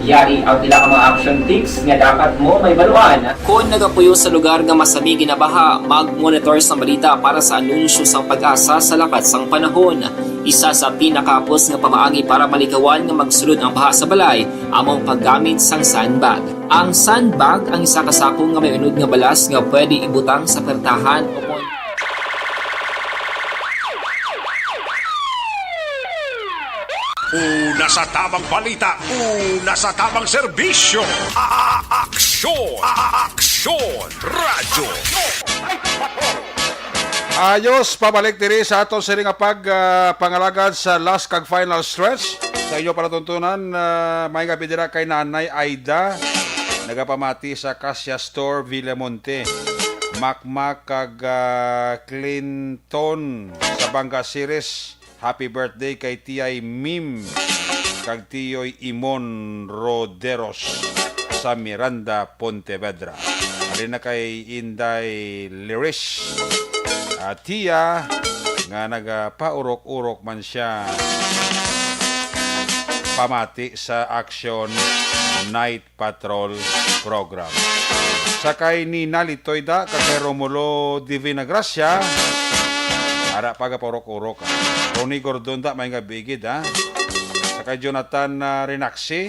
Yari ang pila ka mga action tips nga dapat mo mahibaluan. Kon nagapuyo sa lugar nga masami ginabaha, mag-monitor sang balita para sa anunsyo sang PAGASA sa lakat sang panahon. Isa sa pinakahapos nga pamaagi para malikawan nga magsulod ang baha sa balay amo ang paggamit sang sandbag. Ang sandbag ang isa ka sako nga may unod nga balas nga pwede ibutang sa pertahan o kon Una sa tamang balita, una sa tamang serbisyo. A-, a-, aksyon, a-, a-, aksyon, radyo. Ayos, pabalik diri sa aton sini nga pag, ah, pangalagad sa last kag final stretch. Sa inyo palatuntunan, ah, may nga bidira kay Nanay Aida, nagapamati sa Cassia Store, Villamonte. Makmak kag, ah, Clinton sa Banga Ceres. Happy birthday kay Tiyay Mim kag Tiyoy Imon Roderos sa Miranda, Pontevedra. Halin na kay Inday Liris, ah, Tia, nga nagapaurok-urok man siya. Pamati sa Action Night Patrol Program. Sa kay Nina Litoyda kag kay Romulo Divina Gracia, ara pa gapaurok-urok, ah. Ronnie Gordon da, may nga bigid, ha. Sa kay Jonathan, ah, Renaxi,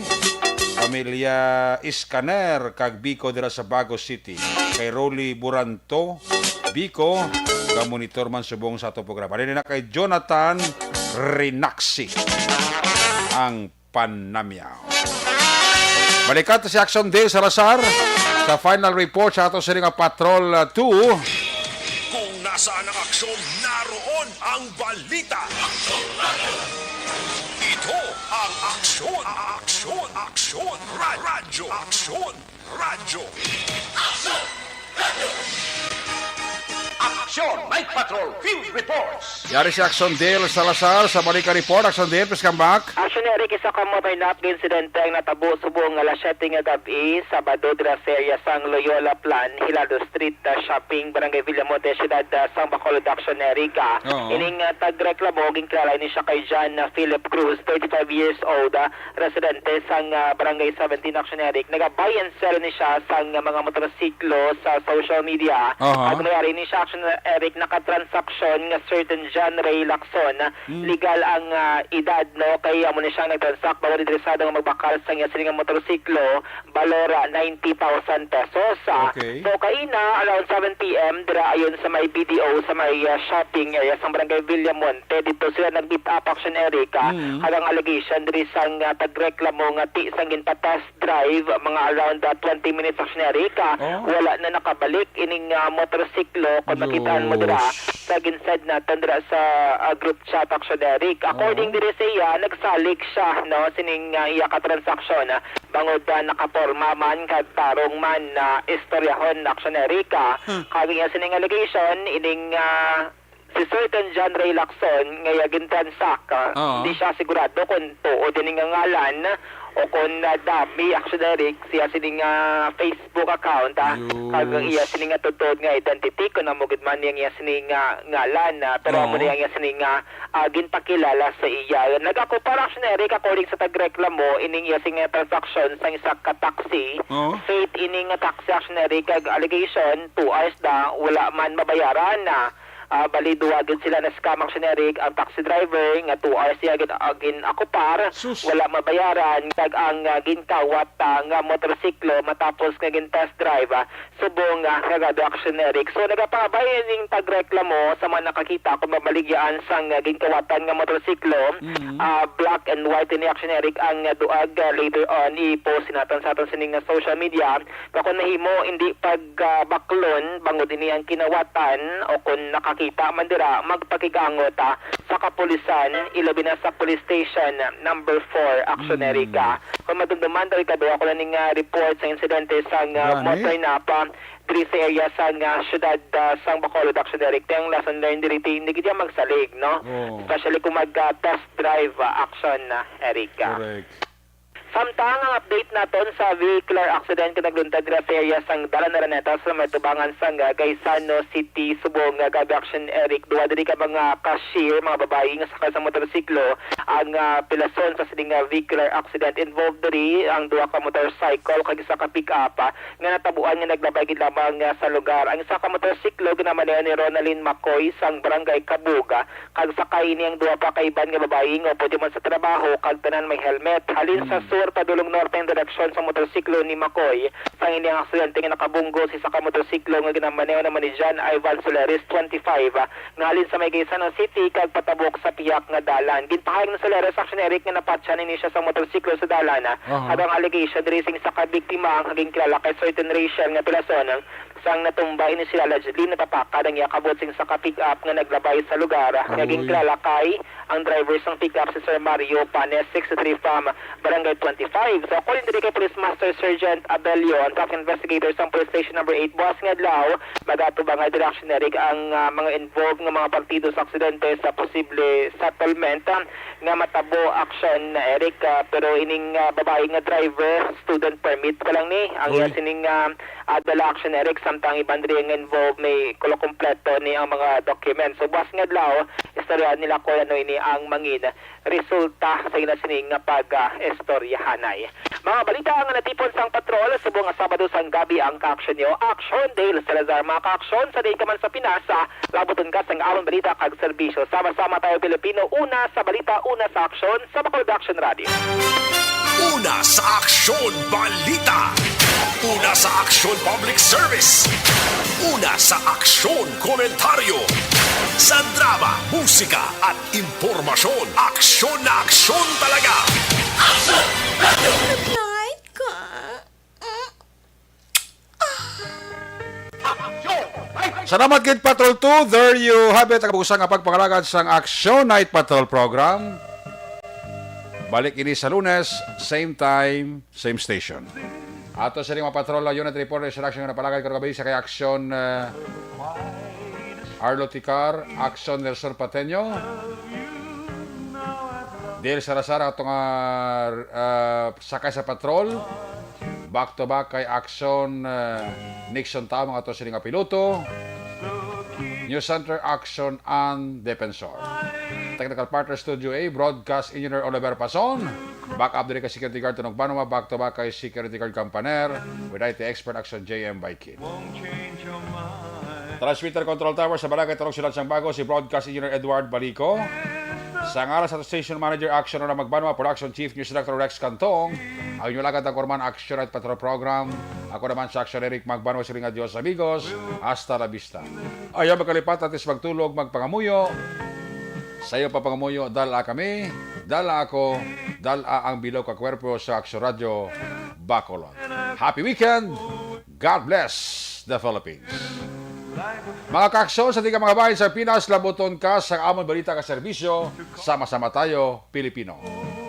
Pamilya Escaner kag Bico dira sa Bago City. Kay Rolly Buranto, Bico, ka monitor man subong sa atong programa. Dili na kay Jonathan Rinaxi ang panamyaw. Balikan ta si Action Dale Salazar sa final report sa ato sini nga Patrol, uh, two. Kung nasaan ang aksyon, naroon ang balita. Ito ang Aksyon, Aksyon, Aksyon, Ra- Radyo, Aksyon, Radyo. Aksyon, Night Patrol Field Reports. Yari si Action Dale Salazar sa Balikan Report. Action Dale, please come back. Action Eric, isa ka motor nap insidente ang natabo subong alas siyete nga gab-i, Sabado, dira sa area sang Loyola Plan, Hilado Street, ah, Shopping, Barangay Villamonte, Siyudad, ah, sang Bacolod, Action Eric, ah. Oo. Ining, ah, tagreklamo, ginkilala ni siya kay John, ah, Philip Cruz, thirty-five years old, ah, residente sang, ah, Barangay seventeen, Action Eric. Naga-buy and sell ni siya sang, ah, mga motorsiklo sa social media. Aha. Kag may ari ni siya, Action Eric, nakatransaksyon nga certain John Ray Lacson, ah, Mm. legal ang, ah, edad, no? Kay amo ni siya nagtransak bangod interesado nga magbakal sang iya sini nga motorsiklo, balor, ah, ninety thousand pesos, ah. Okay. So, kaina, around seven P M, dira ayon sa may B D O, sa may, ah, shopping area sang Barangay Villamonte, dito sila nag-meet up, Action Eric, ah. Mm. Kag ang allegation diri sang, ah, tagreklamo nga ti sang ginpa-test drive, mga around, ah, twenty minutes, Action Eric, ah, Oh. wala na nakabalik ining, ah, motorsiklo, kung makitaan mo dira Diyos. sa ginsend naton dira sa, ah, group chat, Action Eric. According Oh. diri sa iya, nagsalig siya, no, sining, ah, iya ka transaksyon, ah, bangod, ah, nakaporma man kag tarong man na istoryahon, Action Eric, ah. Hmm. Kag iya sining allegation, ining, ah, si Certain John Ray Lacson nga iya gintransak, ah, Oo. di siya sigurado kung tuod ini nga ngalan o kung, ah, dummy, Action Eric, siya sini nga Facebook account, ah, Yus. kag ang iya sini nga tuod nga identity, kung amo gid man yang iya sini nga ngalan, ah, pero amo Oo. ni ang iya sini nga, ah, ginpakilala sa iya. Nag-akupar, Action Eric, according sa tagreklamo, ining iya sini nga transaksyon sang isa ka taxi. Oo. Fake ini nga taxi, Action Eric, kag allegation, two hours na, wala man mabayaran na. Ah, bali, duha gid sila na-scam, Action Eric, ang taxi driver nga two hours siya gin-, ah, gin-akupar, Sus. wala mabayaran, kag ang, ah, ginkawat, ah, nga motorsiklo matapos nga gin-test drive, ah, subong, ah, nga gab-i, Action Eric. So, nagapangabay ning tagreklamo sa mga nakakita kung mabaligyaan sang, ah, ginkawatan nga motorsiklo, Mm. ah, black and white ini, Action Eric, ang, ah, duag, ah, later on i-post naton sa aton sining, ah, social media. Nga kung nahimo, hindi pagbaklon bangod ini ang kinawatan o kung nakakita man dira, magpakig-angot, ah, sa kapulisan, ilabi na sa Police Station Number four, Action Mm. Erica. Kung madumduman, delikado ako na ning, ah, report sa insidente sa, ah, Gani? motor napa diri sa area sa, ah, siyudad, ah, sang Bacolod, Action Eric. Ang lesson learned diri, ti, hindi gid yan magsalig, no? Oo. Especially kung mag, ah, test drive, ah, Action, ah, Erica. Correct. Samtang ang update naton sa vehicular accident nga nagluntad dira sa area sang Dalan Araneta sa may tubangan sang, ah, Gaisano City, subong nga gab-i, Action Eric. Duha diri ka mga cashier, mga babayi nga sakay sa motorsiklo ang, ah, pilason sa sining, ah, vehicular accident. Involved diri ang duha ka motorcycle kag isa ka pick-up, ah, nga natabuan nga naglabay gid lamang, ah, sa lugar. Ang isa ka motorsiklo ginamaneho ni Ronaldin Macoy sang Barangay Cabug, ah, kag sakay ini ang duha pa ka iban nga babayi nga upod man sa trabaho kag tanan may helmet. Halin sa Hmm. sur padulong norte ang direksyon sa motorsiklo ni Macoy. Sang ini ang aksidente nga nakabunggo sa isa ka motorsiklo nga ginamaneho naman ni John Ivan Soleris, twenty-five, ah, nga halin sa may Gaisano City kag patabok sa pihak nga dalan. Ginpahayag ni Soleris, Action Eric, nga napatyan ini siya sa motorsiklo sa dalan, ah. Aha. Kag ang allegation diri sing isa ka biktima ang naging kilala kay Certain Rachel nga pilason, ah, sang natumba ini sila allegedly, napapakad ang iya kabot sing isa ka pick-up nga naglabay sa lugar, nga Uy. ginkilala kay ang driver sang pick-up si Sir Mario Panes, sixty-three from Barangay twenty-five. So, according diri kay Police Master Sergeant Abelio, ang traffic investigator sang Police Station Number eight, buwas nga adlaw, magatubang nga direksyon, Eric, ang, ah, mga involved nga mga partido sa aksidente sa posible settlement, ah, nga matabo, Action Eric, ah, pero ining, ah, babae nga driver, student permit pa lang ni ang iya Uy. sining, ah, ah, dala, Action Eric, samtang iban diri nga involved may kulo kompleto ni ang mga documents. So, buwas nga adlaw, istorya nila kung ano ini ang mangin resulta sa ila sining nga pag, ah, istoryahanay. Mga balita nga natipon sang patrol, subong nga Sabado sang gabi ang kaaksyon nyo, Action Dale Salazar. Mga kaaksyon, sa diin ka man sa Pinas, ah, labuton ka sang amon balita kag serbisyo. Sama-sama tayo, Pilipino, una sa balita, una sa aksyon, sa Bacolod Action Radio. Una sa Aksyon Balita. Una sa Aksyon Public Service. Una sa Aksyon Komentaryo. Sa drama, musika at impormasyon, aksyon na aksyon talaga. Good night, ka. Salamat gid, Patrol two. There you have it, ang kabusa nga pagpangalagad sang Aksyon Night Patrol Program. Balik ini sa Lunes, same time, same station. Ato sa mga patrol, unit report, sa aksyon nga napalagad karong gabii sa kay Aksyon, eh, Arlo Ticar, Aksyon Nelson Pateño, Dale Salazar, ato nga, ah, sakay sa patrol. Back to back kay Aksyon, ah, Nixon Tamang, ato sini nga piloto. News Center, Aksyon and Defensor. Technical partner, Studio A, Broadcast Engineer Oliver Pason. Backup diri kay Security Guard Tunog Banwa, back to back kay Security Guard Campaner, with I T expert, Aksyon J M Baikid. Transmitter Control Tower sa Barangay Tarong, Siyudad sang Bago, si Broadcast Engineer Edward Balico. Sa ngalan sa Station Manager, Aksyon Ronald Magbanwa, Production Chief, News Director Rex Cantong, ang inyong alagad, ang Korman, Aksyon at Patrol Program. Ako naman sa Aksyon, Eric Magbanwa, siring nga, Dios amigos, hasta la vista. Ayaw magkalipat, atis magtulog, magpangamuyo. Sa iyo pa pangamuyo, dala kami, dala ako, dala ang bilog ka kwerpo sa Aksyon Radyo Bacolod. Happy weekend! God bless the Philippines! Mga kaaksyon sa tika mga bahin sa Pinas, labuton ka sa amon balita ka serbisyo. Sama-sama tayo, Pilipino.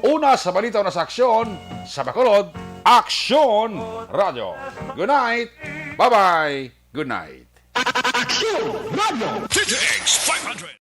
Una sa balita, una sa aksyon, sa Bacolod, Aksyon Radyo. Good night! Bye-bye! Good night! Aksyon Radyo. T T X five hundred.